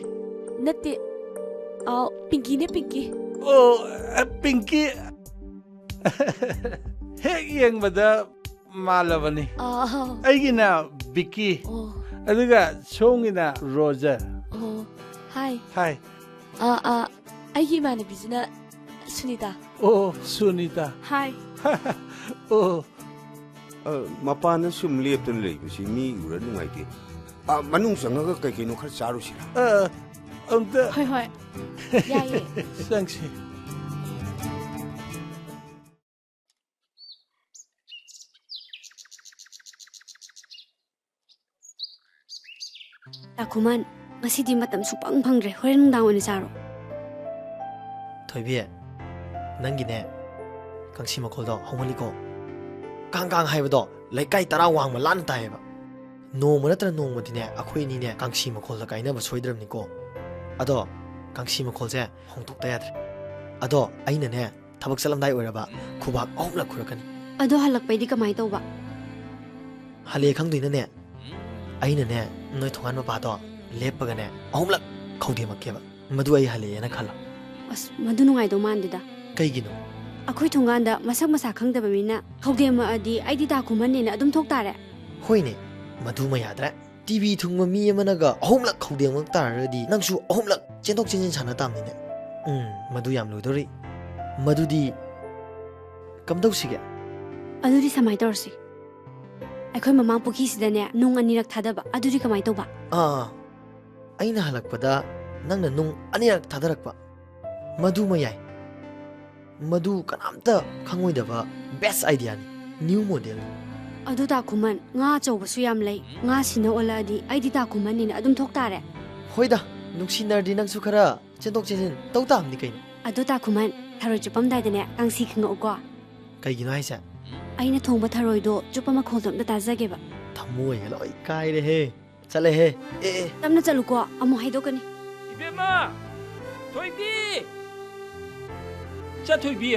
ꯅꯠꯇꯦ꯫ ꯑꯥꯎ, ꯄꯤꯡꯀꯤꯅꯦ, ꯄꯤꯡꯀꯤ꯫ ꯑꯣ, ꯑ, ꯄꯤꯡꯀꯤ꯫ ꯍꯦꯛ ꯌꯦꯡꯕꯗ ꯃꯥꯜꯂꯕꯅꯤ꯫ ꯑꯥ꯫ ꯑꯩꯒꯤꯅ ꯕꯤꯀꯤ꯫ ꯑꯣ꯫ ꯑꯗꯨꯒ ꯁꯣꯝꯒꯤꯅ ꯔꯣꯖꯔ꯫ ꯑꯣ, ꯍꯥꯏ꯫ ꯍꯥꯏ꯫ ꯑꯥ, ꯑꯥ, ꯑꯩꯒꯤ ꯏꯃꯥꯟꯅꯕꯤꯁꯤꯅ ꯁꯨꯅꯤꯇꯥ꯫ ꯑꯣ, ꯁꯨꯅꯤꯇꯥ꯫ ꯍꯥꯏ꯫ ꯑꯣ꯫ ꯑ, ꯃꯄꯥꯟꯗ ꯁꯨꯝ ꯂꯦꯞꯇꯨꯅ ꯂꯩꯕꯁꯤ ꯃꯤ ꯎꯔ ꯅꯨꯡꯉꯥꯏꯇꯦ꯫ ꯑ, ꯃꯅꯨꯡ ꯆꯪꯉꯒ ꯀꯩ ꯀꯩꯅꯣ ꯈꯔ ꯆꯥꯔꯨꯁꯤꯔꯥ? ꯑ, ꯑꯝꯇ ꯍꯣꯏ, ꯍꯣꯏ꯫ ꯌꯥꯏꯌꯦ꯫ ꯆꯪꯁꯤ꯫ ꯇꯥꯈꯨꯃꯟ, ꯉꯁꯤꯗꯤ ꯃꯇꯝ ꯁꯨꯛꯐꯪ ꯐꯪꯗ꯭ꯔꯦ꯫ ꯍꯣꯔꯦꯟ ꯅꯨꯡꯗꯥꯡ ꯑꯣꯏꯅ ꯆꯥꯔꯣ꯫ ꯊꯣꯏꯕꯤ, ꯅꯪꯒꯤꯅꯦ, ꯀꯥꯡꯁꯤ ꯃꯈꯣꯜꯗꯣ ꯍꯧꯃꯜꯂꯤꯀꯣ꯫ ꯀꯥꯡ ꯀꯥꯡ ꯍꯥꯏꯕꯗꯣ ꯂꯩꯀꯥꯏ ꯇꯔꯥ ꯋꯥꯡꯃ ꯂꯥꯟꯅ ꯇꯥꯏꯌꯦꯕ꯫ ꯅꯣꯡꯃ ꯅꯠꯇ꯭ꯔ ꯅꯣꯡꯃꯗꯤꯅꯦ, ꯑꯩꯈꯣꯏ ꯑꯅꯤꯅꯦ ꯀꯥꯡꯁꯤ ꯃꯈꯣꯜꯗ ꯀꯥꯏꯅꯕ ꯁꯣꯏꯗ꯭ꯔꯕꯅꯤꯀꯣ꯫ ꯑꯗꯣ ꯀꯥꯡꯁꯤ ꯃꯈꯣꯜꯁꯦ ꯍꯣꯡꯗꯣꯛꯇ ꯌꯥꯗ꯭ꯔꯦ꯫ ꯑꯗꯣ ꯑꯩꯅꯅꯦ, ꯊꯕꯛ ꯆꯠꯂꯝꯗꯥꯏ ꯑꯣꯏꯔꯕ ꯈꯨꯕꯥꯛ ꯑꯍꯨꯝꯂꯛ ꯈꯨꯔꯛꯀꯅꯤ꯫ ꯑꯗꯣ ꯍꯜꯂꯛꯄꯩꯗꯤ ꯀꯃꯥꯏ ꯇꯧꯕ? ꯍꯜꯂꯦ ꯈꯪꯗꯣꯏꯅꯅꯦ, ꯑꯩꯅꯅꯦ, ꯅꯣꯏ ꯊꯣꯡꯒꯥꯟ ꯃꯄꯥꯗꯣ ꯂꯦꯞꯄꯒꯅꯦ, ꯑꯍꯨꯝꯂꯛ ꯈꯧꯗꯦꯝꯃꯛꯀꯦꯕ꯫ ꯃꯗꯨ ꯑꯩ ꯍꯜꯂꯛꯑꯦꯅ ꯈꯜꯂꯣ꯫ ꯑꯁ, ꯃꯗꯨ ꯅꯨꯡꯉꯥꯏꯗꯧ ꯃꯥꯟꯗꯦꯗ꯫ ꯀꯩꯒꯤꯅꯣ? ꯑꯩꯈꯣꯏ ꯊꯣꯡꯒꯥꯟꯗ ꯃꯁꯛ ꯃꯁꯥ ꯈꯪꯗꯕ ꯃꯤꯅ ꯈꯧꯗꯦꯝꯃꯛꯑꯗꯤ ꯑꯩꯗꯤ ꯇꯥꯈꯨꯃꯟꯅꯦꯅ ꯑꯗꯨꯝ ꯊꯣꯛ ꯇꯥꯔꯦ꯫ ꯍꯣꯏꯅꯦ, ꯃꯗꯨꯃ ꯌꯥꯗ꯭ꯔꯦ꯫ ꯇꯤꯚꯤ ꯊꯨꯡꯕ ꯃꯤ ꯑꯃꯅꯒ ꯑꯍꯨꯝꯂꯛ ꯈꯧꯗꯦꯝꯃꯛ ꯇꯥꯔꯒꯗꯤ ꯅꯪꯁꯨ ꯑꯍꯨꯝꯂꯛ ꯆꯦꯟꯊꯣꯛ ꯆꯦꯟꯁꯤꯟ ꯁꯥꯟꯅ ꯇꯥꯕꯅꯤꯅꯦ꯫ ꯎꯝ, ꯃꯗꯨ ꯌꯥꯝ ꯂꯨꯗꯣꯔꯤ꯫ ꯃꯗꯨꯗꯤ ꯀꯝꯗꯧꯁꯤꯒꯦ? ꯑꯗꯨꯗꯤ ꯁꯨꯃꯥꯏ ꯇꯧꯔꯁꯤ꯫ ꯑꯩꯈꯣꯏ ꯃꯃꯥꯡ ꯄꯨꯈ꯭ꯔꯤꯁꯤꯗꯅꯦ ꯅꯨꯡ ꯑꯅꯤꯔꯛ ꯊꯥꯗꯕ꯫ ꯑꯗꯨꯗꯤ ꯀꯃꯥꯏ ꯇꯧꯕ? ꯑꯥ, ꯑꯩꯅ ꯍꯜꯂꯛꯄꯗ ꯅꯪꯅ ꯅꯨꯡ ꯑꯅꯤꯔꯛ ꯊꯥꯗꯔꯛꯄ꯫ ꯃꯗꯨꯃ ꯌꯥꯏ꯫ ꯃꯗꯨ ꯀꯅꯥꯝꯇ ꯈꯪꯉꯣꯏꯗꯕ best idea ꯅꯤ꯫ New model ꯅꯤ꯫ ꯑꯗꯨ ꯇꯥ ꯈꯨꯃꯟ, ꯉꯥ ꯑꯆꯧꯕꯁꯨ ꯌꯥꯝ ꯂꯩ꯫ ꯉꯥ ꯁꯤꯅ ꯑꯣꯜꯂꯛꯑꯗꯤ ꯑꯩꯗꯤ ꯇꯥ ꯈꯨꯃꯟꯅꯤꯅ ꯑꯗꯨꯝ ꯊꯣꯛ ꯇꯥꯔꯦ꯫ ꯍꯣꯏꯗ, ꯅꯨꯡꯁꯤꯅꯔꯗꯤ ꯅꯪꯁꯨ ꯈꯔ ꯆꯦꯟꯊꯣꯛ ꯆꯦꯟꯁꯤꯟ ꯇꯧ ꯇꯥꯕꯅꯤ ꯀꯩꯅꯣ꯫ ꯑꯗꯨ ꯇꯥ ꯈꯨꯃꯟ, ꯊꯔꯣꯏ ꯆꯨꯞꯄꯝꯗꯥꯏꯗꯅꯦ ꯀꯥꯡꯁꯤ ꯈꯪꯉꯛꯎꯀꯣ꯫ ꯀꯩꯒꯤꯅꯣ ꯍꯥꯏꯁꯦ? ꯑꯩꯅ ꯊꯣꯡꯕ ꯊꯔꯣꯏꯗꯣ ꯆꯨꯞꯄ ꯃꯈꯣꯜꯗꯣ ꯑꯝꯇ ꯇꯥꯖꯒꯦꯕ꯫ ꯊꯃꯣꯏꯒ ꯂꯣꯏ ꯀꯥꯏꯔꯦꯍꯦ꯫ ꯆꯠꯂꯦꯍꯦ꯫ ꯑꯦ, ꯑꯦ꯫ ꯇꯞꯅ ꯆꯠꯂꯨꯀꯣ, ꯑꯃꯨꯛ ꯍꯥꯏꯗꯣꯛꯀꯅꯤ꯫ ꯏꯕꯦꯝꯃ! ꯊꯣꯏꯕꯤ! ꯏꯆꯥ ꯊꯣꯏꯕꯤ!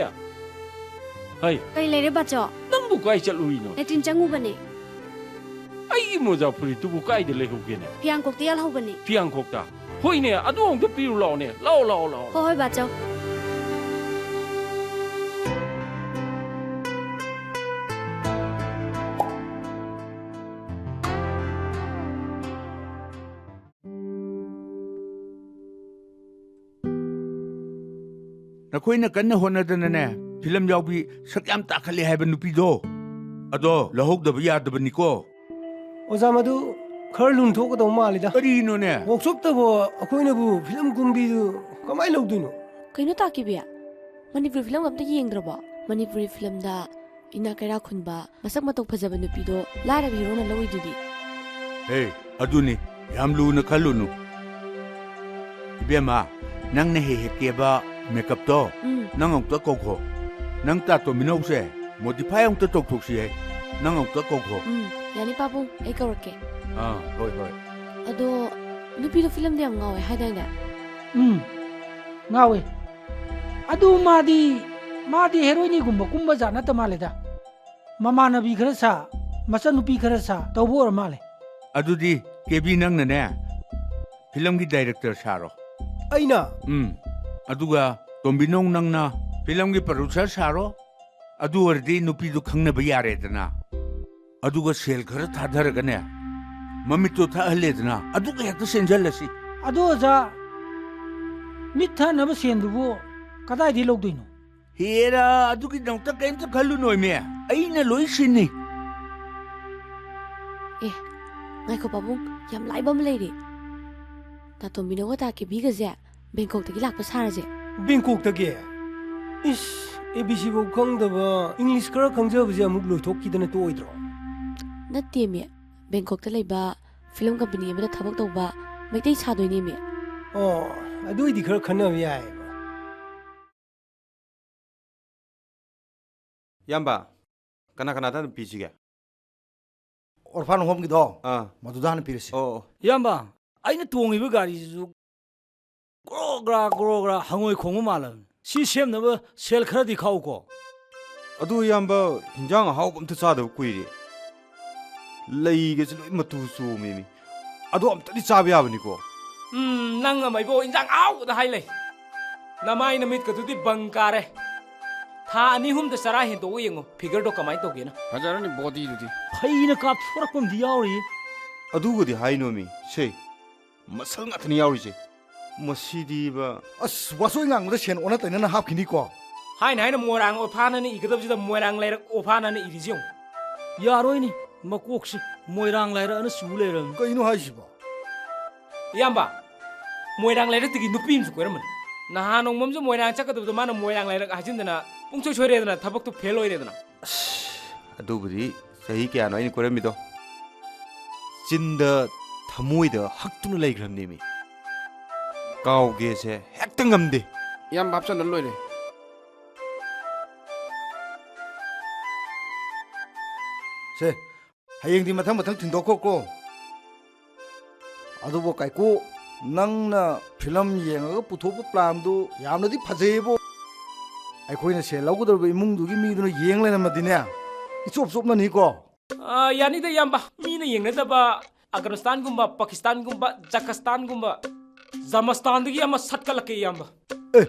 ꯍꯩ! ꯀꯩ ꯂꯩꯔꯦ, ꯕꯥꯆꯧ? ꯅꯪꯕꯨ ꯀꯥꯏ ꯆꯠꯂꯨꯔꯤꯅꯣ? ꯂꯦꯇ꯭ꯔꯤꯟ ꯆꯪꯉꯨꯕꯅꯦ꯫ ꯑꯩꯒꯤ ꯃꯣꯖꯥ ꯐꯨꯔꯤꯠꯇꯨꯕꯨ ꯀꯥꯏꯗ ꯂꯩꯍꯧꯒꯦꯅꯦ? ꯐꯤꯌꯥꯡꯀꯣꯛꯇ ꯌꯥꯜꯍꯧꯕꯅꯦ꯫ ꯐꯤꯌꯥꯡꯀꯣꯛꯇ? ꯍꯣꯏꯅꯦ, ꯑꯗꯨ ꯑꯃꯨꯛꯇ ꯄꯤꯔꯨ ꯂꯥꯛꯑꯣꯅꯦ꯫ ꯂꯥꯛꯑꯣ, ꯂꯥꯛꯑꯣ, ꯂꯥꯛꯑꯣ꯫ ꯍꯣꯏ, ꯍꯣꯏ, ꯕꯥꯆꯧ꯫ ꯅꯈꯣꯏꯅ ꯀꯟꯅ ꯍꯣꯠꯅꯗꯅꯅꯦ, ꯐꯤꯂꯝ ꯌꯥꯎꯕꯤ ꯁꯛ ꯌꯥꯝ ꯇꯥꯈꯠꯂꯦ ꯍꯥꯏꯕ ꯅꯨꯄꯤꯗꯣ, ꯑꯗꯣ ꯂꯧꯍꯧꯗꯕ ꯌꯥꯗꯕꯅꯤꯀꯣ꯫ ꯑꯣꯖꯥ, ꯃꯗꯨ ꯈꯔ ꯂꯨꯅ ꯊꯣꯛꯀꯗꯧ ꯃꯥꯜꯂꯤꯗ꯫ ꯀꯔꯤꯅꯣꯅꯦ? ꯋꯥꯛꯁꯣꯞꯇꯕꯨ ꯑꯩꯈꯣꯏꯅꯕꯨ ꯐꯤꯂꯝ ꯀꯨꯝꯕꯤꯗꯨ ꯀꯃꯥꯏꯅ ꯂꯧꯗꯣꯏꯅꯣ? ꯀꯩꯅꯣ ꯇꯥ ꯀꯦꯕꯤ? ꯃꯅꯤꯄꯨꯔꯤ ꯐꯤꯂꯝꯒ ꯑꯝꯇ ꯌꯦꯡꯗ꯭ꯔꯕꯣ? ꯃꯅꯤꯄꯨꯔꯤ ꯐꯤꯂꯝꯗ ꯏꯅꯥꯛ ꯀꯩꯔꯥꯛ ꯈꯨꯟꯕ, ꯃꯁꯛ ꯃꯇꯧ ꯐꯖꯕ ꯅꯨꯄꯤꯗꯣ ꯂꯥꯏꯔꯕ ꯍꯤꯔꯣꯅ ꯂꯧꯏꯗꯨꯗꯤ꯫ ꯍꯦ, ꯑꯗꯨꯅꯤ, ꯌꯥꯝ ꯂꯨꯅ ꯈꯜꯂꯨꯅꯨ꯫ ꯏꯕꯦꯝꯃ, ꯅꯪꯅ ꯍꯦꯛ ꯍꯦꯛ ꯀꯦꯕ ꯃꯦꯀꯞꯇꯣ, ꯎꯝ꯫ ꯅꯪ ꯑꯃꯨꯛꯇ ꯀꯧꯈꯣ꯫ ꯅꯪ ꯇꯥ ꯇꯣꯝꯕꯤꯅꯧꯁꯦ modify ꯑꯃꯨꯛꯇ ꯇꯧꯊꯣꯛꯁꯤ ꯍꯦ꯫ ꯅꯪ ꯑꯃꯨꯛꯇ ꯀꯧꯈꯣ꯫ ꯎꯝ, ꯌꯥꯅꯤ ꯄꯥꯕꯨꯡ, ꯑꯩ ꯀꯧꯔꯛꯀꯦ꯫ ꯑꯥ, ꯍꯣꯏ, ꯍꯣꯏ꯫ ꯑꯗꯣ ꯅꯨꯄꯤꯗꯣ ꯐꯤꯂꯝꯗ ꯌꯥꯝ ꯉꯥꯎꯋꯦ ꯍꯥꯏꯗꯥꯏꯅꯦ? ꯎꯝ, ꯉꯥꯎꯋꯦ꯫ ꯑꯗꯨ ꯃꯥꯗꯤ, ꯃꯥꯗꯤ ꯍꯦꯔꯣꯏꯅꯤꯒꯨꯝꯕ ꯀꯨꯝꯕ ꯖꯥꯠ ꯅꯠꯇ ꯃꯥꯜꯂꯦꯗ꯫ ꯃꯃꯥꯟꯅꯕꯤ ꯈꯔ ꯁꯥ, ꯃꯆꯟꯅꯨꯄꯤ ꯈꯔ ꯁꯥ ꯇꯧꯕ ꯑꯣꯏꯔ ꯃꯥꯜꯂꯦ꯫ ꯑꯗꯨꯗꯤ ꯀꯦꯕꯤ ꯅꯪꯅꯅꯦ ꯐꯤꯂꯝꯒꯤ director ꯁꯥꯔꯣ꯫ ꯑꯩꯅ? ꯎꯝ꯫ ꯑꯗꯨꯒ ꯇꯣꯝꯕꯤꯅꯧ ꯅꯪꯅ ꯐꯤꯂꯝꯒꯤ producer ꯁꯥꯔꯣ꯫ ꯑꯗꯨ ꯑꯣꯏꯔꯗꯤ ꯅꯨꯄꯤꯗꯨ ꯈꯪꯅꯕ ꯌꯥꯔꯦꯗꯅ꯫ ꯑꯗꯨꯒ ꯁꯦꯜ ꯈꯔ ꯊꯥꯗꯔꯒꯅꯦ, ꯃꯃꯤꯠꯇꯣ ꯊꯛꯍꯜꯂꯦꯗꯅ, ꯑꯗꯨꯒ ꯍꯦꯛꯇ ꯆꯦꯟꯖꯜꯂꯁꯤ꯫ ꯑꯗꯣ ꯑꯣꯖꯥ, ꯃꯤꯠ ꯊꯛꯅꯕ ꯁꯦꯟꯗꯨꯕꯨ ꯀꯗꯥꯏꯗꯒꯤ ꯂꯧꯗꯣꯏꯅꯣ? ꯍꯦꯔꯥ, ꯑꯗꯨꯒꯤꯗꯃꯛꯇ ꯀꯔꯤꯝꯇ ꯈꯜꯂꯨꯅꯣꯃꯦ, ꯑꯩꯅ ꯂꯣꯏ ꯁꯤꯟꯅꯤ꯫ ꯑꯦ, ꯉꯥꯏꯈꯣ ꯄꯥꯕꯨꯡ, ꯌꯥꯝ ꯂꯥꯏꯕ ꯑꯃ ꯂꯩꯔꯦ꯫ ꯇꯥ ꯇꯣꯝꯕꯤꯅꯧꯒ ꯇꯥ ꯀꯦꯕꯤꯒꯁꯦ ꯕꯦꯡꯀꯣꯛꯇꯒꯤ ꯂꯥꯛꯄ ꯁꯥꯔꯁꯦ꯫ ꯕꯦꯡꯀꯣꯛꯇꯒꯤ? ꯏꯁ, ꯑꯦ ꯕꯤ ꯁꯤ ꯐꯥꯎ ꯈꯪꯗꯕ, ꯏꯪꯂꯤꯁ ꯈꯔ ꯈꯪꯖꯕꯁꯦ ꯑꯃꯨꯛ ꯂꯣꯏꯊꯣꯛꯈꯤꯗꯅ ꯇꯣꯛꯑꯣꯏꯗ꯭ꯔꯣ? ꯅꯠꯇꯦꯃꯤ, ꯕꯦꯡꯀꯣꯛꯇ ꯂꯩꯕ ꯐꯤꯂꯝ ꯀꯝꯄꯅꯤ ꯑꯃꯗ ꯊꯕꯛ ꯇꯧꯕ ꯃꯩꯇꯩ ꯁꯥꯗꯣꯏꯅꯦꯃꯤ꯫ ꯑꯣ, ꯑꯗꯨ ꯑꯣꯏꯗꯤ ꯈꯔ ꯈꯟꯅꯕ ꯌꯥꯏꯌꯦꯕ꯫ ꯏꯌꯥꯝꯕ, ꯀꯅꯥ ꯀꯅꯥꯗ ꯑꯗꯨꯝ ꯄꯤꯁꯤꯒꯦ? ꯑꯣꯔꯐꯥꯟ ꯍꯣꯝꯒꯤꯗꯣ, ꯑꯥ꯫ ꯃꯗꯨꯗ ꯍꯥꯟꯅ ꯄꯤꯔꯁꯤ꯫ ꯑꯣ, ꯑꯣ꯫ ꯏꯌꯥꯝꯕ, ꯑꯩꯅ ꯇꯣꯡꯉꯤꯕ ꯒꯥꯔꯤꯁꯤꯁꯨ ꯒ꯭ꯔꯣ ꯒ꯭ꯔꯥ, ꯒ꯭ꯔꯣ ꯒ꯭ꯔꯥ ꯍꯪꯉꯣꯏ ꯈꯣꯡꯕ ꯃꯥꯜꯂꯕꯅꯤ꯫ ꯁꯤ ꯁꯦꯝꯅꯕ ꯁꯦꯜ ꯈꯔꯗꯤ ꯈꯥꯛꯎꯀꯣ꯫ ꯑꯗꯨ ꯏꯌꯥꯝꯕ, ꯍꯤꯟꯖꯥꯡ ꯑꯍꯥꯎꯕ ꯑꯝꯇ ꯆꯥꯗꯕ ꯀꯨꯏꯔꯦ꯫ ꯂꯩꯒꯁꯦ ꯂꯣꯏ ꯃꯇꯨ ꯆꯣꯝꯃꯦꯃꯤ꯫ ꯑꯗꯣ ꯑꯝꯇꯗꯤ ꯆꯥꯕ ꯌꯥꯕꯅꯤꯀꯣ꯫ ꯎꯝ, ꯅꯪ ꯑꯃ ꯏꯕꯣ, ꯏꯟꯖꯥꯡ ꯑꯍꯥꯎꯕꯗ ꯍꯥꯏ ꯂꯩ꯫ ꯅꯃꯥꯏ ꯅꯃꯤꯠꯀꯗꯨꯗꯤ ꯕꯪ ꯀꯥꯔꯦ꯫ ꯊꯥ ꯑꯅꯤ ꯑꯍꯨꯝꯗ ꯆꯔꯥ ꯍꯦꯟꯗꯣꯛꯑ ꯌꯦꯡꯉꯣ, figure ꯗꯣ ꯀꯃꯥꯏꯅ ꯇꯧꯒꯦꯅ꯫ ꯐꯖꯔꯅꯤ body ꯗꯨꯗꯤ꯫ ꯐꯩꯅ ꯀꯥꯞꯊꯣꯔꯛꯄ ꯑꯃꯗꯤ ꯌꯥꯎꯔꯤ꯫ ꯑꯗꯨꯒꯗꯤ ꯍꯥꯏꯅꯣꯃꯤ, ꯁꯦ, muscle ꯉꯥꯛꯇꯅꯤ ꯌꯥꯎꯔꯤꯁꯦ꯫ ꯃꯁꯤꯗꯤꯕ꯫ ꯑꯁ, ꯋꯥꯆꯣꯏ ꯉꯥꯡꯕꯗ ꯁꯦꯟ ꯑꯣꯟꯅ ꯇꯩꯅꯅ ꯍꯥꯞꯈꯤꯅꯤꯀꯣ꯫ ꯍꯥꯏꯅ ꯍꯥꯏꯅ ꯃꯣꯏꯔꯥꯡ ꯑꯣꯐꯥꯅꯅ ꯏꯒꯗꯕꯁꯤꯗ ꯃꯣꯏꯔꯥꯡ ꯂꯩꯔꯛ ꯑꯣꯐꯥꯅꯅ ꯏꯔꯤꯁꯤ ꯌꯦꯡꯉꯨ꯫ ꯌꯥꯔꯣꯏꯅꯦ, ꯃꯀꯣꯛꯁꯦ ꯃꯣꯏꯔꯥꯡ ꯂꯥꯏꯔꯛ ꯑꯅ ꯆꯨ ꯂꯩꯔꯕꯅꯤ꯫ ꯀꯩꯅꯣ ꯍꯥꯏꯁꯤꯕꯣ? ꯏꯌꯥꯝꯕ, ꯃꯣꯏꯔꯥꯡ ꯂꯩꯔꯛꯇꯒꯤ ꯅꯨꯄꯤ ꯑꯃꯁꯨ ꯀꯣꯏꯔꯝꯕꯅꯤ꯫ ꯅꯍꯥꯟ ꯅꯣꯡꯃ ꯑꯃꯁꯨ ꯃꯣꯏꯔꯥꯡ ꯆꯠꯀꯗꯕꯗꯣ ꯃꯥꯅ ꯃꯣꯏꯔꯥꯡ ꯂꯩꯔꯛ ꯍꯥꯏꯖꯤꯟꯗꯅ ꯄꯨꯡꯁꯣꯏ ꯁꯣꯏꯔꯦꯗꯅ, ꯊꯕꯛꯇꯣ fail ꯑꯣꯏꯔꯦꯗꯅ꯫ ꯑꯁ, ꯑꯗꯨꯕꯨꯗꯤ ꯆꯍꯤ ꯀꯌꯥꯅꯣ ꯑꯩꯅ ꯀꯣꯏꯔꯝꯃꯤꯗꯣ? ꯆꯤꯟꯗ ꯊꯃꯣꯏꯗ ꯍꯛꯇꯨꯅ ꯂꯩꯈ꯭ꯔꯕꯅꯦꯃꯤ꯫ ꯀꯥꯎꯒꯦꯁꯦ ꯍꯦꯛꯇ ꯉꯝꯗꯦ꯫ ꯏꯌꯥꯝꯕ ꯍꯥꯞꯆꯜꯂ ꯂꯣꯏꯔꯦ꯫ ꯁꯦ, ꯍꯌꯦꯡꯗꯤ ꯃꯊꯪ ꯃꯊꯪ ꯊꯤꯟꯗꯣꯛꯈꯣꯀꯣ꯫ ꯑꯗꯨꯕꯨ ꯀꯥꯏꯀꯨ, ꯅꯪꯅ ꯐꯤꯂꯝ ꯌꯦꯡꯉꯒ ꯄꯨꯊꯣꯛꯄ plan ꯗꯨ ꯌꯥꯝꯅꯗꯤ ꯐꯖꯩꯌꯦꯕꯨ꯫ ꯑꯩꯈꯣꯏꯅ ꯁꯦꯜ ꯂꯧꯒꯗꯧꯔꯤꯕ ꯏꯃꯨꯡꯗꯨꯒꯤ ꯃꯤꯗꯨꯅ ꯌꯦꯡ ꯂꯩꯔꯝꯃꯗꯤꯅꯦ, ꯏꯆꯣꯞ ꯆꯣꯞꯅꯅꯤꯀꯣ꯫ ꯑ, ꯌꯥꯅꯤꯗ, ꯏꯌꯥꯝꯕ꯫ ꯃꯤꯅ ꯌꯦꯡꯅꯗꯕ ꯑꯐꯒꯥꯅꯤꯁꯇꯥꯟꯒꯨꯝꯕ, ꯄꯥꯀꯤꯁꯇꯥꯟꯒꯨꯝꯕ, ꯖꯀꯁꯇꯥꯟꯒꯨꯝꯕ, ꯖꯃꯁꯇꯥꯟꯗꯒꯤ ꯑꯃ ꯁꯠꯀꯠꯂꯛꯀꯦ, ꯏꯌꯥꯝꯕ꯫ ꯑꯦ,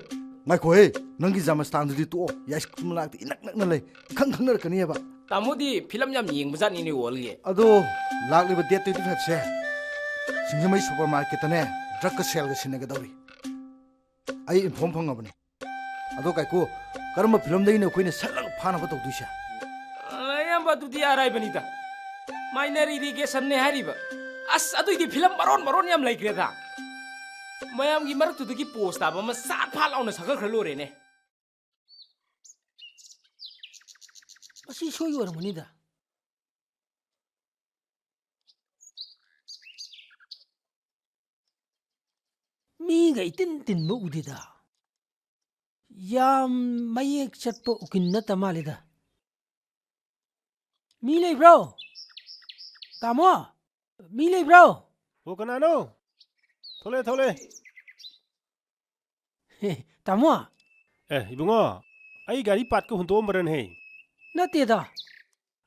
ꯉꯥꯏꯈꯣꯍꯦ, ꯅꯪꯒꯤ ꯖꯃꯁꯇꯥꯟꯗꯨꯗꯤ ꯇꯣꯛꯑꯣ꯫ ꯌꯥꯏꯁꯀꯨꯜ ꯃꯅꯥꯛꯇ ꯏꯅꯛ ꯅꯛꯅ ꯂꯩ, ꯏꯈꯪ ꯈꯪꯅꯔꯛꯀꯅꯤꯕ꯫ ꯇꯥꯃꯣꯗꯤ ꯐꯤꯂꯝ ꯌꯥꯝ ꯌꯦꯡꯕ ꯖꯥꯠꯅꯤꯅꯦ, ꯋꯥꯔꯜꯒꯤ꯫ ꯑꯗꯣ, ꯂꯥꯛꯂꯤꯕ date twenty five ꯁꯦ ꯁꯤꯡꯖꯃꯩ supermarket ꯇꯅꯦ drug ꯀ ꯁꯦꯜꯒ ꯁꯤꯟꯅꯒꯗꯧꯔꯤ꯫ ꯑꯩ inform ꯐꯪꯉꯕꯅꯤ꯫ ꯑꯗꯣ ꯀꯥꯏꯀꯨ, ꯀꯔꯝꯕ ꯐꯤꯂꯝꯗꯒꯤꯅꯣ ꯑꯩꯈꯣꯏꯅ ꯁꯠ ꯂꯥꯎ ꯐꯥꯅꯕ ꯇꯧꯗꯣꯏꯁꯦ? ꯑ, ꯏꯌꯥꯝꯕ, ꯑꯗꯨꯗꯤ ꯑꯔꯥꯏꯕꯅꯤꯗ꯫ Minor irrigation ꯅꯦ ꯍꯥꯏꯔꯤꯕ꯫ ꯑꯁ, ꯑꯗꯨꯏꯗꯤ ꯐꯤꯂꯝ ꯃꯔꯣꯟ ꯃꯔꯣꯟ ꯌꯥꯝ ꯂꯩꯈ꯭ꯔꯦꯗ꯫ ꯃꯌꯥꯝꯒꯤ ꯃꯔꯛꯇꯨꯗꯒꯤ pose ꯇꯥꯕ ꯑꯃ ꯁꯠ ꯐꯥꯠ ꯂꯥꯎꯅ ꯁꯛꯈ꯭ꯔ ꯂꯣꯏꯔꯦꯅꯦ꯫ ꯑꯁꯤ ꯁꯣꯏ ꯑꯣꯏꯔꯝꯒꯅꯤꯗ꯫ ꯃꯤꯒ ꯏꯇꯤꯟ ꯇꯤꯟꯕ ꯎꯗꯦꯗ꯫ ꯌꯥꯝ ꯃꯌꯦꯛ ꯆꯠꯄ ꯎꯀꯤꯜ ꯅꯠꯇ ꯃꯥꯜꯂꯤꯗ꯫ ꯃꯤ ꯂꯩꯕ꯭ꯔꯣ? ꯇꯥꯃꯣ, ꯃꯤ ꯂꯩꯕ꯭ꯔꯣ? ꯑꯣ, ꯀꯅꯥꯅꯣ? ꯊꯣꯛꯂꯛꯑꯦ, ꯊꯣꯛꯂꯛꯑꯦ꯫ ꯍꯦ, ꯇꯥꯃꯣ꯫ ꯑꯦ, ꯏꯕꯨꯡꯉꯣ, ꯑꯩ ꯒꯥꯔꯤ ꯄꯥꯔꯠꯀ ꯍꯨꯟꯇꯣꯛꯑꯝꯕ꯭ꯔꯅꯦꯍꯦ? ꯅꯠꯇꯦꯗ,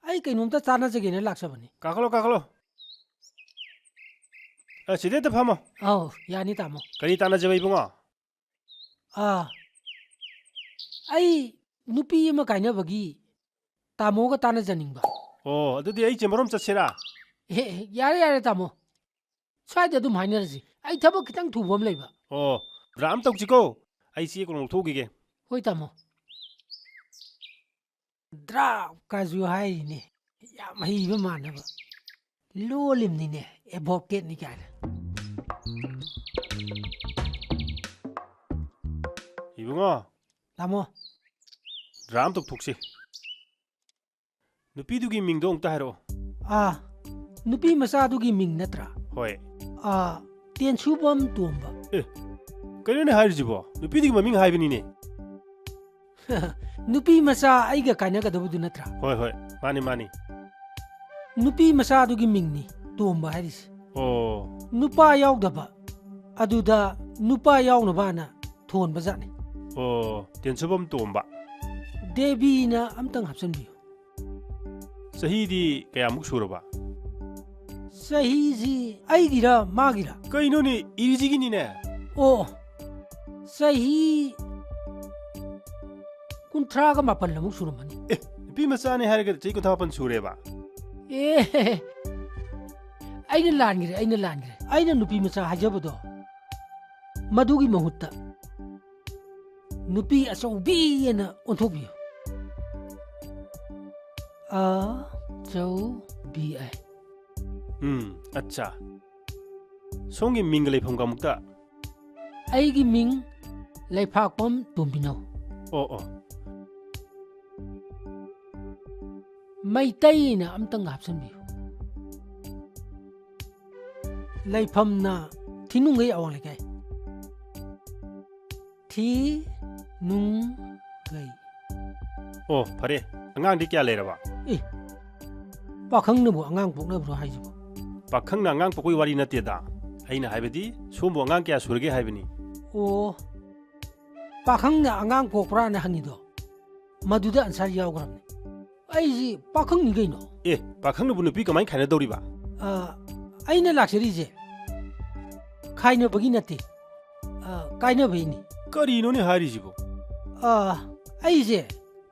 ꯑꯩ ꯀꯩꯅꯣꯝꯇ ꯇꯥꯟꯅꯖꯒꯦꯅ ꯂꯥꯛꯆꯕꯅꯤ꯫ ꯀꯥꯈꯠꯂꯣ, ꯀꯥꯈꯠꯂꯣ꯫ ꯑ, ꯁꯤꯗ ꯍꯦꯛꯇ ꯐꯝꯃꯣ꯫ ꯑꯧ, ꯌꯥꯅꯤ, ꯇꯥꯃꯣ꯫ ꯀꯔꯤ ꯇꯥꯟꯅꯖꯦꯕ, ꯏꯕꯨꯡꯉꯣ? ꯑꯥ, ꯑꯩ ꯅꯨꯄꯤ ꯑꯃ ꯀꯥꯏꯅꯕꯒꯤ ꯇꯥꯃꯣꯒ ꯇꯥꯟꯅꯖꯅꯤꯡꯕ꯫ ꯑꯣ, ꯑꯗꯨꯗꯤ ꯑꯩ ꯆꯦꯝꯕꯔꯣꯝ ꯆꯠꯁꯤꯔꯥ? ꯑꯦ, ꯌꯥꯔꯦ, ꯌꯥꯔꯦ, ꯇꯥꯃꯣ꯫ ꯁ꯭ꯋꯥꯏꯗ ꯑꯗꯨꯝ ꯍꯥꯏꯅꯔꯁꯤ꯫ ꯑꯩ ꯊꯕꯛ ꯈꯤꯇꯪ ꯊꯨꯕ ꯑꯃ ꯂꯩꯕ꯫ ꯑꯣ, ꯗ꯭ꯔꯥ ꯑꯃ ꯇꯧꯁꯤꯀꯣ꯫ ꯑꯩ ꯆꯦ ꯀꯣꯂꯣꯝ ꯂꯧꯊꯣꯛꯈꯤꯒꯦ꯫ ꯍꯣꯏ, ꯇꯥꯃꯣ꯫ ꯗ꯭ꯔꯥ ꯀꯥꯏꯁꯨ ꯍꯥꯏꯔꯤꯅꯦ꯫ ꯌꯥꯝ ꯍꯩꯕ ꯃꯥꯟꯅꯕ꯫ ꯂꯣꯜꯂꯤꯝꯅꯤꯅꯦ, ꯑꯦꯗꯚꯣꯀꯦꯠꯅꯤ ꯀꯥꯏꯅ꯫ ꯏꯕꯨꯡꯉꯣ꯫ ꯇꯥꯃꯣ꯫ ꯗ꯭ꯔꯥ ꯑꯃ ꯇꯧꯊꯣꯛꯁꯤ꯫ ꯅꯨꯄꯤꯗꯨꯒꯤ ꯃꯤꯡꯗꯣ ꯑꯃꯨꯛꯇ ꯍꯥꯏꯔꯛꯑꯣ꯫ ꯑꯥ, ꯅꯨꯄꯤ ꯃꯆꯥꯗꯨꯒꯤ ꯃꯤꯡ ꯅꯠꯇ꯭ꯔꯥ? ꯍꯣꯏ꯫ ꯑꯥ, ꯇꯦꯟꯁꯨꯕꯝ ꯇꯣꯝꯕ꯫ ꯑꯦ, ꯀꯩꯅꯣꯅꯦ ꯍꯥꯏꯔꯤꯁꯤꯕꯣ? ꯅꯨꯄꯤꯗꯨꯒꯤ ꯃꯃꯤꯡ ꯍꯥꯏꯕꯅꯤꯅꯦ꯫ ꯅꯨꯄꯤ ꯃꯆꯥ ꯑꯩꯒ ꯀꯥꯏꯅꯒꯗꯕꯗꯨ ꯅꯠꯇ꯭ꯔꯥ? ꯍꯣꯏ, ꯍꯣꯏ, ꯃꯥꯅꯤ, ꯃꯥꯅꯤ꯫ ꯅꯨꯄꯤ ꯃꯆꯥꯗꯨꯒꯤ ꯃꯤꯡꯅꯤ ꯇꯣꯝꯕ ꯍꯥꯏꯔꯤꯁꯦ꯫ ꯑꯣ꯫ ꯅꯨꯄꯥ ꯌꯥꯎꯗꯕ, ꯑꯗꯨꯗ ꯅꯨꯄꯥ ꯌꯥꯎꯅꯕꯅ ꯊꯣꯟꯕ ꯖꯥꯠꯅꯤ꯫ ꯑꯣ, ꯇꯦꯟꯁꯨꯕꯝ ꯇꯣꯝꯕ꯫ ꯗꯦꯕꯤꯅ ꯑꯝꯇꯪ ꯍꯥꯞꯆꯤꯟꯕꯤꯌꯨ꯫ ꯆꯍꯤꯗꯤ ꯀꯌꯥꯃꯨꯛ ꯁꯨꯔꯕ? ꯆꯍꯤꯁꯤ ꯑꯩꯒꯤꯔ ꯃꯥꯒꯤꯔ? ꯀꯩꯅꯣꯅꯦ, ꯏꯔꯤꯖꯤꯒꯤꯅꯤꯅꯦ꯫ ꯑꯣ, ꯆꯍꯤ ꯀꯨꯟꯊ꯭ꯔꯥꯒ ꯃꯥꯄꯜ ꯑꯃꯨꯛ ꯁꯨꯔꯝꯃꯅꯤ꯫ ꯑꯦ, ꯅꯨꯄꯤ ꯃꯆꯥꯅꯦ ꯍꯥꯏꯔꯒ ꯆꯍꯤ ꯀꯨꯟꯊ꯭ꯔꯥ ꯃꯥꯄꯜ ꯁꯨꯔꯦꯕ? ꯑꯦ, ꯑꯩꯅ ꯂꯥꯟꯈ꯭ꯔꯦ, ꯑꯩꯅ ꯂꯥꯟꯈ꯭ꯔꯦ꯫ ꯑꯩꯅ ꯅꯨꯄꯤ ꯃꯆꯥ ꯍꯥꯏꯖꯕꯗꯣ, ꯃꯗꯨꯒꯤ ꯃꯍꯨꯠꯇ ꯅꯨꯄꯤ ꯑꯆꯧꯕꯤ ꯑꯅ ꯑꯣꯟꯊꯣꯛꯄꯤꯌꯨ꯫ ꯑꯆꯧꯕꯤ ꯑꯥꯏ꯫ ꯎꯝ, ꯑꯠꯆꯥ꯫ ꯁꯣꯝꯒꯤ ꯃꯤꯡꯒ ꯂꯩꯐꯝꯒ ꯑꯃꯨꯛꯇ? ꯑꯩꯒꯤ ꯃꯤꯡ ꯂꯩꯐꯥꯛꯄꯝ ꯇꯣꯝꯕꯤꯅꯧ꯫ ꯑꯣ, ꯑꯣ꯫ ꯃꯩꯇꯩꯅ ꯑꯝꯇꯪꯒ ꯍꯥꯞꯆꯤꯟꯕꯤꯌꯨ꯫ ꯂꯩꯐꯝꯅ ꯊꯤꯅꯨꯡꯒꯩ ꯑꯋꯥꯡ ꯂꯩꯀꯥꯏ꯫ ꯊꯤꯅꯨꯡꯒꯩ꯫ ꯑꯣ, ꯐꯔꯦ꯫ ꯑꯉꯥꯡꯗꯤ ꯀꯌꯥ ꯂꯩꯔꯕ? ꯑꯦ, ꯄꯥꯈꯪꯅꯕꯨ ꯑꯉꯥꯡ ꯄꯣꯛꯅꯕ꯭ꯔꯣ ꯍꯥꯏꯁꯤꯕꯣ? ꯄꯥꯈꯪꯅ ꯑꯉꯥꯡ ꯄꯣꯛꯄꯒꯤ ꯋꯥꯔꯤ ꯅꯠꯇꯦꯗ꯫ ꯑꯩꯅ ꯍꯥꯏꯕꯗꯤ ꯁꯣꯝꯕꯨ ꯑꯉꯥꯡ ꯀꯌꯥ ꯁꯨꯔꯒꯦ ꯍꯥꯏꯕꯅꯤ꯫ ꯑꯣ, ꯄꯥꯈꯪꯅ ꯑꯉꯥꯡ ꯄꯣꯛꯄ꯭ꯔꯥꯅ ꯍꯪꯉꯤꯗꯣ, ꯃꯗꯨꯗ ꯑꯟꯁꯔ ꯌꯥꯎꯈ꯭ꯔꯕꯅꯤ꯫ ꯑꯩꯁꯤ ꯄꯥꯈꯪꯅꯤ ꯀꯩꯅꯣ꯫ ꯑꯦ, ꯄꯥꯈꯪꯅꯕꯨ ꯅꯨꯄꯤ ꯀꯃꯥꯏꯅ ꯈꯥꯏꯅꯗꯧꯔꯤꯕ? ꯑ, ꯑꯩꯅ ꯂꯥꯛꯆꯔꯤꯁꯦ ꯈꯥꯏꯅꯕꯒꯤ ꯅꯠꯇꯦ, ꯑ, ꯀꯥꯏꯅꯕꯩꯅꯤ꯫ ꯀꯔꯤꯅꯣꯅꯦ ꯍꯥꯏꯔꯤꯁꯤꯕꯣ? ꯑ, ꯑꯩꯁꯦ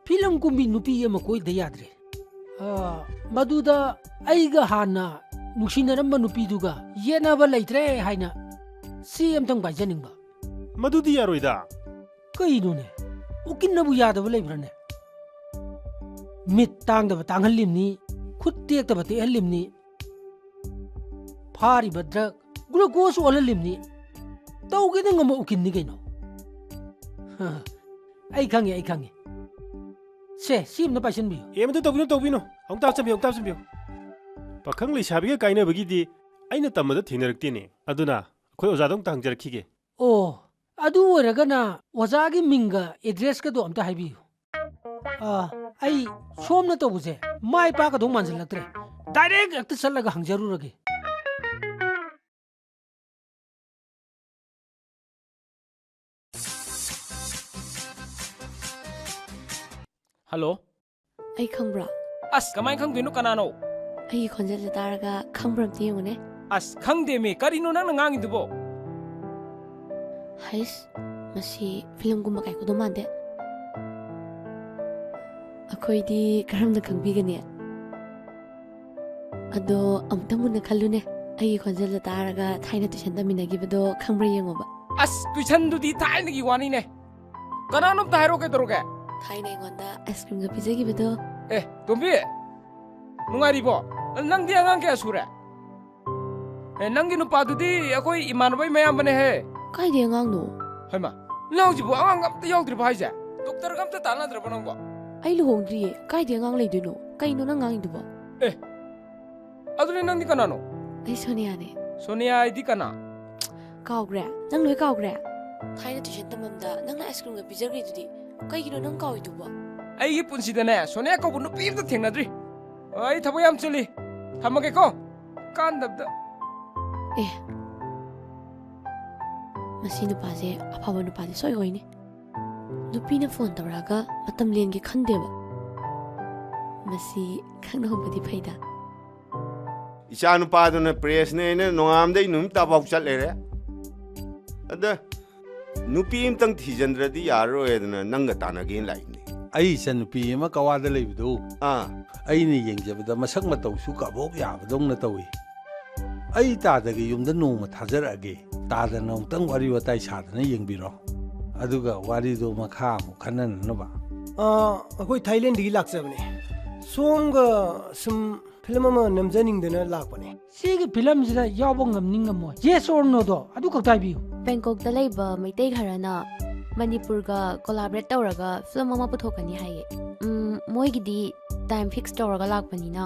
ꯐꯤꯂꯝ ꯀꯨꯝꯕꯤ ꯅꯨꯄꯤ ꯑꯃ ꯀꯣꯏꯗ ꯌꯥꯗ꯭ꯔꯦ꯫ ꯑ, ꯃꯗꯨꯗ ꯑꯩꯒ ꯍꯥꯟꯅ ꯅꯨꯡꯁꯤꯅꯔꯝꯕ ꯅꯨꯄꯤꯗꯨꯒ ꯌꯦꯠꯅꯕ ꯂꯩꯇ꯭ꯔꯦ ꯍꯥꯏꯅ ꯆꯦ ꯑꯝꯇꯪ ꯄꯥꯏꯖꯅꯤꯡꯕ꯫ ꯃꯗꯨꯗꯤ ꯌꯥꯔꯣꯏꯗ꯫ ꯀꯩꯅꯣꯅꯦ? ꯎꯀꯤꯜꯅꯕꯨ ꯌꯥꯗꯕ ꯂꯩꯕ꯭ꯔꯥꯅꯦ? ꯃꯤꯠ ꯇꯥꯡꯗꯕ ꯇꯥꯡꯍꯜꯂꯤꯝꯅꯤ, ꯈꯨꯠ ꯇꯦꯛꯇꯕ ꯇꯦꯛꯍꯜꯂꯤꯝꯅꯤ, ꯐꯥꯔꯤꯕ ꯗ꯭ꯔꯒ ꯒ꯭ꯂꯨꯀꯣꯁ ꯑꯣꯜꯍꯜꯂꯤꯝꯅꯤ꯫ ꯇꯧꯒꯦꯗ ꯉꯝꯕ ꯎꯀꯤꯜꯅꯤ ꯀꯩꯅꯣ꯫ ꯑꯩ ꯈꯪꯉꯦ, ꯑꯩ ꯈꯪꯉꯦ꯫ ꯁꯦ, ꯁꯤ ꯑꯝꯇ ꯄꯥꯏꯁꯟꯕꯤꯌꯨ꯫ ꯑꯦ, ꯑꯃꯇ ꯇꯧꯕꯤꯅꯨ, ꯇꯧꯕꯤꯅꯨ꯫ ꯑꯃꯨꯛꯇ ꯍꯥꯞꯆꯟꯕꯤꯌꯨ, ꯑꯃꯨꯛꯇ ꯍꯥꯞꯆꯟꯕꯤꯌꯨ꯫ ꯄꯥꯈꯪ ꯂꯩꯁꯥꯕꯤꯒ ꯀꯥꯏꯅꯕꯒꯤꯗꯤ ꯑꯩꯅ ꯇꯝꯕꯗ ꯊꯦꯡꯅꯔꯛꯇꯦꯅꯦ꯫ ꯑꯗꯨꯅ ꯑꯩꯈꯣꯏ ꯑꯣꯖꯥꯗ ꯑꯃꯨꯛꯇ ꯍꯪꯖꯔꯛꯈꯤꯒꯦ꯫ ꯑꯣ, ꯑꯗꯨ ꯑꯣꯏꯔꯒꯅ ꯑꯣꯖꯥꯒꯤ ꯃꯤꯡꯒ ꯑꯦꯗ꯭ꯔꯦꯁꯀꯗꯣ ꯑꯝꯇ ꯍꯥꯏꯕꯤꯌꯨ꯫ ꯑꯥ, ꯑꯩ ꯁꯣꯝꯅ ꯇꯧꯕꯁꯦ ꯃꯥꯏ ꯄꯥꯛꯀꯗꯧ ꯃꯥꯟꯁꯤꯜꯂꯛꯇ꯭ꯔꯦ꯫ ꯗꯥꯏꯔꯦꯛ ꯍꯦꯛꯇ ꯆꯠꯂꯒ ꯍꯪꯖꯔꯨꯔꯒꯦ꯫ ꯍꯜꯂꯣ꯫ ꯑꯩ ꯈꯪꯕ꯭ꯔꯥ? ꯑꯁ, ꯀꯃꯥꯏꯅ ꯈꯪꯗꯣꯏꯅꯣ? ꯀꯅꯥꯅꯣ? ꯑꯩꯒꯤ ꯈꯣꯟꯖꯦꯜꯁꯦ ꯇꯥꯔꯒ ꯈꯪꯕ꯭ꯔꯥ ꯑꯝꯇ ꯌꯦꯡꯉꯨꯅꯦ꯫ ꯑꯁ, ꯈꯪꯗꯦꯃꯤ, ꯀꯔꯤꯅꯣ ꯅꯪꯅ ꯉꯥꯡꯉꯤꯗꯨꯕꯣ? ꯍꯩꯁ, ꯃꯁꯤ ꯐꯤꯂꯝꯒꯨꯝꯕ ꯀꯥꯏꯀꯨꯗꯧ ꯃꯥꯟꯗꯦ꯫ ꯑꯩꯈꯣꯏꯗꯤ ꯀꯔꯝꯅ ꯈꯪꯕꯤꯒꯅꯤ? ꯑꯗꯣ ꯑꯃꯨꯛꯇꯪ ꯃꯨꯟꯅ ꯈꯜꯂꯨꯅꯦ, ꯑꯩꯒꯤ ꯈꯣꯟꯖꯦꯜꯗ ꯇꯥꯔꯒ ꯊꯥꯏꯅ ꯇꯨꯏꯁꯟ ꯇꯝꯃꯤꯟꯅꯈꯤꯕꯗꯣ ꯈꯪꯕ꯭ꯔꯥ ꯌꯦꯡꯉꯣꯕ꯫ ꯑꯁ, ꯇꯨꯏꯁꯟꯗꯨꯗꯤ ꯊꯥꯏꯅꯒꯤ ꯋꯥꯅꯤꯅꯦ꯫ ꯀꯅꯥꯅꯣꯝꯇ ꯍꯥꯏꯔꯛꯑꯣ, ꯀꯩꯗꯧꯔꯒꯦ? ꯊꯥꯏꯅ ꯑꯩꯉꯣꯟꯗ ꯑꯥꯏꯁ ꯀ꯭ꯔꯤꯝꯒ ꯄꯤꯖꯈꯤꯕꯗꯣ꯫ ꯑꯦ, ꯇꯣꯝꯕꯤ, ꯅꯨꯡꯉꯥꯏꯔꯤꯕꯣ? ꯅꯪꯗꯤ ꯑꯉꯥꯡ ꯀꯌꯥ ꯁꯨꯔꯦ? ꯑꯦ, ꯅꯪꯒꯤ ꯅꯨꯄꯥꯗꯨꯗꯤ ꯑꯩꯈꯣꯏ ꯏꯃꯥꯟꯅꯕꯩ ꯃꯌꯥꯝꯕꯅꯦꯍꯦ꯫ ꯀꯥꯏꯗꯩ ꯑꯉꯥꯡꯅꯣ? ꯍꯩꯃꯥ, ꯅꯪ ꯍꯧꯖꯤꯛꯄꯨ ꯑꯉꯥꯡ ꯑꯝꯇ ꯌꯥꯎꯗ꯭ꯔꯤꯕꯣ ꯍꯥꯏꯁꯦ? ꯗꯣꯛꯇꯔꯒ ꯑꯝꯇ ꯇꯥꯟꯅꯗ꯭ꯔꯕꯣ ꯅꯪꯕꯣ? ꯑꯩ ꯂꯨꯍꯣꯡꯗ꯭ꯔꯤꯌꯦ, ꯀꯥꯏꯗꯩ ꯑꯉꯥꯡ ꯂꯩꯗꯣꯏꯅꯣ? ꯀꯩꯅꯣ ꯅꯪ ꯉꯥꯡꯉꯤꯗꯨꯕꯣ? ꯑꯦ, ꯑꯗꯨꯗꯤ ꯅꯪꯗꯤ ꯀꯅꯥꯅꯣ? ꯑꯩ ꯁꯣꯅꯤꯌꯥꯅꯦ꯫ ꯁꯣꯅꯤꯌꯥ ꯍꯥꯏꯗꯤ ꯀꯅꯥ? ꯀꯥꯎꯈ꯭ꯔꯦ? ꯅꯪ ꯂꯣꯏ ꯀꯥꯎꯈ꯭ꯔꯦ? ꯊꯥꯏꯅ tuition ꯇꯝꯐꯝꯗ ꯅꯪꯅ ice creamꯒ ꯄꯤꯖꯈ꯭ꯔꯤꯗꯨꯗꯤ, ꯀꯩꯒꯤꯅꯣ ꯅꯪ ꯀꯥꯎꯏꯗꯨꯕꯣ? ꯑꯩꯒꯤ ꯄꯨꯟꯁꯤꯗꯅꯦ ꯁꯣꯅꯤꯌꯥ ꯀꯧꯕ ꯅꯨꯄꯤ ꯑꯝꯇ ꯊꯦꯡꯅꯗ꯭ꯔꯤ꯫ ꯑꯩ ꯊꯕꯛ ꯌꯥꯝ ꯆꯤꯜꯂꯤ, ꯊꯝꯃꯒꯦꯀꯣ꯫ ꯀꯥꯟꯗꯕꯗ꯫ ꯑꯦ, ꯃꯁꯤ ꯅꯨꯄꯥꯁꯦ ꯑꯐꯕ ꯅꯨꯄꯥꯗꯤ ꯁꯣꯏ ꯑꯣꯏꯅꯤ꯫ ꯅꯨꯄꯤꯅ phone ꯇꯧꯔꯛꯑꯒ ꯃꯇꯝ ꯂꯦꯟꯒꯦ ꯈꯟꯗꯦꯕ꯫ ꯃꯁꯤ ꯈꯪꯅꯍꯧꯕꯗꯤ ꯐꯩꯗ꯫ ꯏꯆꯥ ꯅꯨꯄꯥꯗꯨꯅ pressꯅꯦꯅ ꯅꯣꯡꯉꯥꯝꯗꯩ ꯅꯨꯃꯤꯠ ꯇꯥꯐꯥꯎ ꯆꯠ ꯂꯩꯔꯦ꯫ ꯑꯗ ꯅꯨꯄꯤ ꯑꯃꯇꯪ ꯊꯤꯖꯤꯟꯗ꯭ꯔꯗꯤ ꯌꯥꯔꯔꯣꯏꯗꯅ ꯅꯪꯒ ꯇꯥꯟꯅꯒꯦꯅ ꯂꯥꯛꯏꯅꯦ꯫ ꯑꯩ ꯏꯆꯟꯅꯨꯄꯤ ꯑꯃ ꯀꯋꯥꯗ ꯂꯩꯕꯗꯨ ꯑꯥ꯫ ꯑꯩꯅ ꯌꯦꯡꯖꯕꯗ ꯃꯁꯛ ꯃꯇꯧꯁꯨ ꯀꯕꯣꯛ ꯌꯥꯕꯗꯧꯅ ꯇꯧꯏ꯫ ꯑꯩ ꯇꯥꯗꯒꯤ ꯌꯨꯝꯗ ꯅꯣꯡꯃ ꯊꯥꯖꯔꯛꯑꯒꯦ꯫ ꯇꯥꯗꯅ ꯑꯃꯨꯛꯇꯪ ꯋꯥꯔꯤ ꯋꯥꯇꯥꯏ ꯁꯥꯗꯅ ꯌꯦꯡꯕꯤꯔꯣ꯫ ꯑꯗꯨꯒ ꯋꯥꯔꯤꯗꯣ ꯃꯈꯥ ꯑꯃꯨꯛ ꯈꯟꯅꯅꯅꯕ꯫ ꯑꯥ, ꯑꯩꯈꯣꯏ ꯊꯥꯏꯂꯦꯟꯗꯒꯤ ꯂꯥꯛꯆꯕꯅꯦ꯫ ꯁꯣꯝꯒ ꯁꯨꯝ film ꯑꯃ ꯅꯝꯖꯅꯤꯡꯗꯅ ꯂꯥꯛꯄꯅꯦ꯫ ꯁꯤꯒꯤ filmꯁꯤꯗ ꯌꯥꯎꯕ ꯉꯝꯅꯤ ꯉꯝꯃꯣꯏ, yes or noꯗꯣ ꯑꯗꯨ ꯈꯛꯇ ꯍꯥꯏꯕꯤꯌꯨ꯫ ꯕꯦꯡꯀꯣꯛꯇ ꯂꯩꯕ ꯃꯩꯇꯩ ꯈꯔꯅ ꯃꯅꯤꯄꯨꯔꯒ collaborate ꯇꯧꯔꯒ film ꯑꯃ ꯄꯨꯊꯣꯛꯀꯅꯤ ꯍꯥꯏꯌꯦ꯫ ꯎꯝ, ꯃꯣꯏꯒꯤꯗꯤ time fix ꯇꯧꯔꯒ ꯂꯥꯛꯄꯅꯤꯅ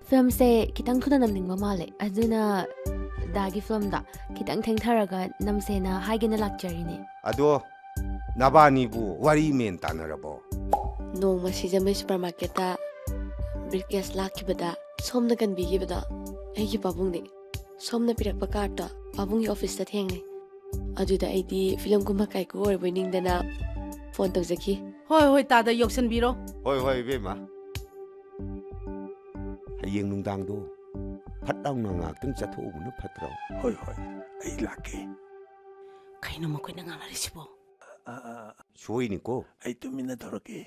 filmꯁꯦ ꯈꯤꯇꯪ ꯊꯨꯅ ꯅꯝꯅꯤꯡꯕ ꯃꯥꯜꯂꯦ꯫ ꯑꯗꯨꯅ ꯗꯥꯒꯤ filmꯗ ꯈꯤꯇꯪ ꯊꯦꯡꯊꯔꯒ ꯅꯝꯁꯦꯅ ꯍꯥꯏꯒꯦꯅ ꯂꯥꯛꯆꯔꯤꯅꯦ꯫ ꯑꯗꯣ ꯅꯕꯥꯅꯤꯕꯨ ꯋꯥꯔꯤ ꯃꯦꯟ ꯇꯥꯅꯔꯕꯣ? ꯅꯣꯡꯃ ꯁꯤꯡꯖꯃꯩ supermarketꯇ briefcase ꯂꯥꯛꯈꯤꯕꯗ ꯁꯣꯝꯅ ꯀꯟꯕꯤꯈꯤꯕꯗꯣ ꯑꯩꯒꯤ ꯄꯥꯕꯨꯡꯅꯦ꯫ ꯁꯣꯝꯅ ꯄꯤꯔꯛꯄ cardꯇꯣ ꯄꯥꯕꯨꯡꯒꯤ officeꯇ ꯊꯦꯡꯅꯩ꯫ ꯑꯗꯨꯗ ꯑꯩꯗꯤ film ꯀꯨꯝꯍꯛ ꯀꯥꯏꯀꯨ ꯑꯣꯏꯔꯕꯣꯏ ꯅꯤꯡꯗꯅ phone ꯇꯧꯖꯈꯤ꯫ ꯍꯣꯏ, ꯍꯣꯏ, ꯇꯥꯗ ꯌꯧꯁꯟꯕꯤꯔꯣ꯫ ꯍꯣꯏ, ꯍꯣꯏ, ꯏꯕꯦꯝꯃ꯫ ꯍꯌꯦꯡ ꯅꯨꯡꯗꯥꯡꯗꯣ ꯐꯠ ꯂꯥꯎꯅ ꯉꯥꯏꯍꯥꯛꯇꯪ ꯆꯠꯊꯣꯛꯎꯕꯅ ꯐꯠꯇ꯭ꯔꯣ? ꯍꯣꯏ, ꯍꯣꯏ, ꯑꯩ ꯂꯥꯛꯀꯦ꯫ ꯀꯩꯅꯣ ꯃꯈꯣꯏꯅ ꯉꯥꯡꯅꯔꯤꯁꯤꯕꯣ? ꯑ, ꯑ, ꯑ, ꯁꯣꯏꯅꯤꯀꯣ꯫ ꯑꯩ ꯇꯨꯃꯤꯟꯅ ꯇꯧꯔꯒꯦ꯫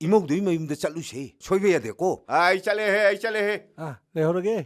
ꯏꯃꯧꯗꯨꯒꯤ ꯃꯌꯨꯝꯗ ꯆꯠꯂꯨꯁꯦ꯫ ꯁꯣꯏꯕ ꯌꯥꯗꯦꯀꯣ꯫ ꯑꯩ ꯆꯠꯂꯦꯍꯦ, ꯑꯩ ꯆꯠꯂꯦꯍꯦ꯫ ꯑ, ꯂꯩꯍꯧꯔꯒꯦ꯫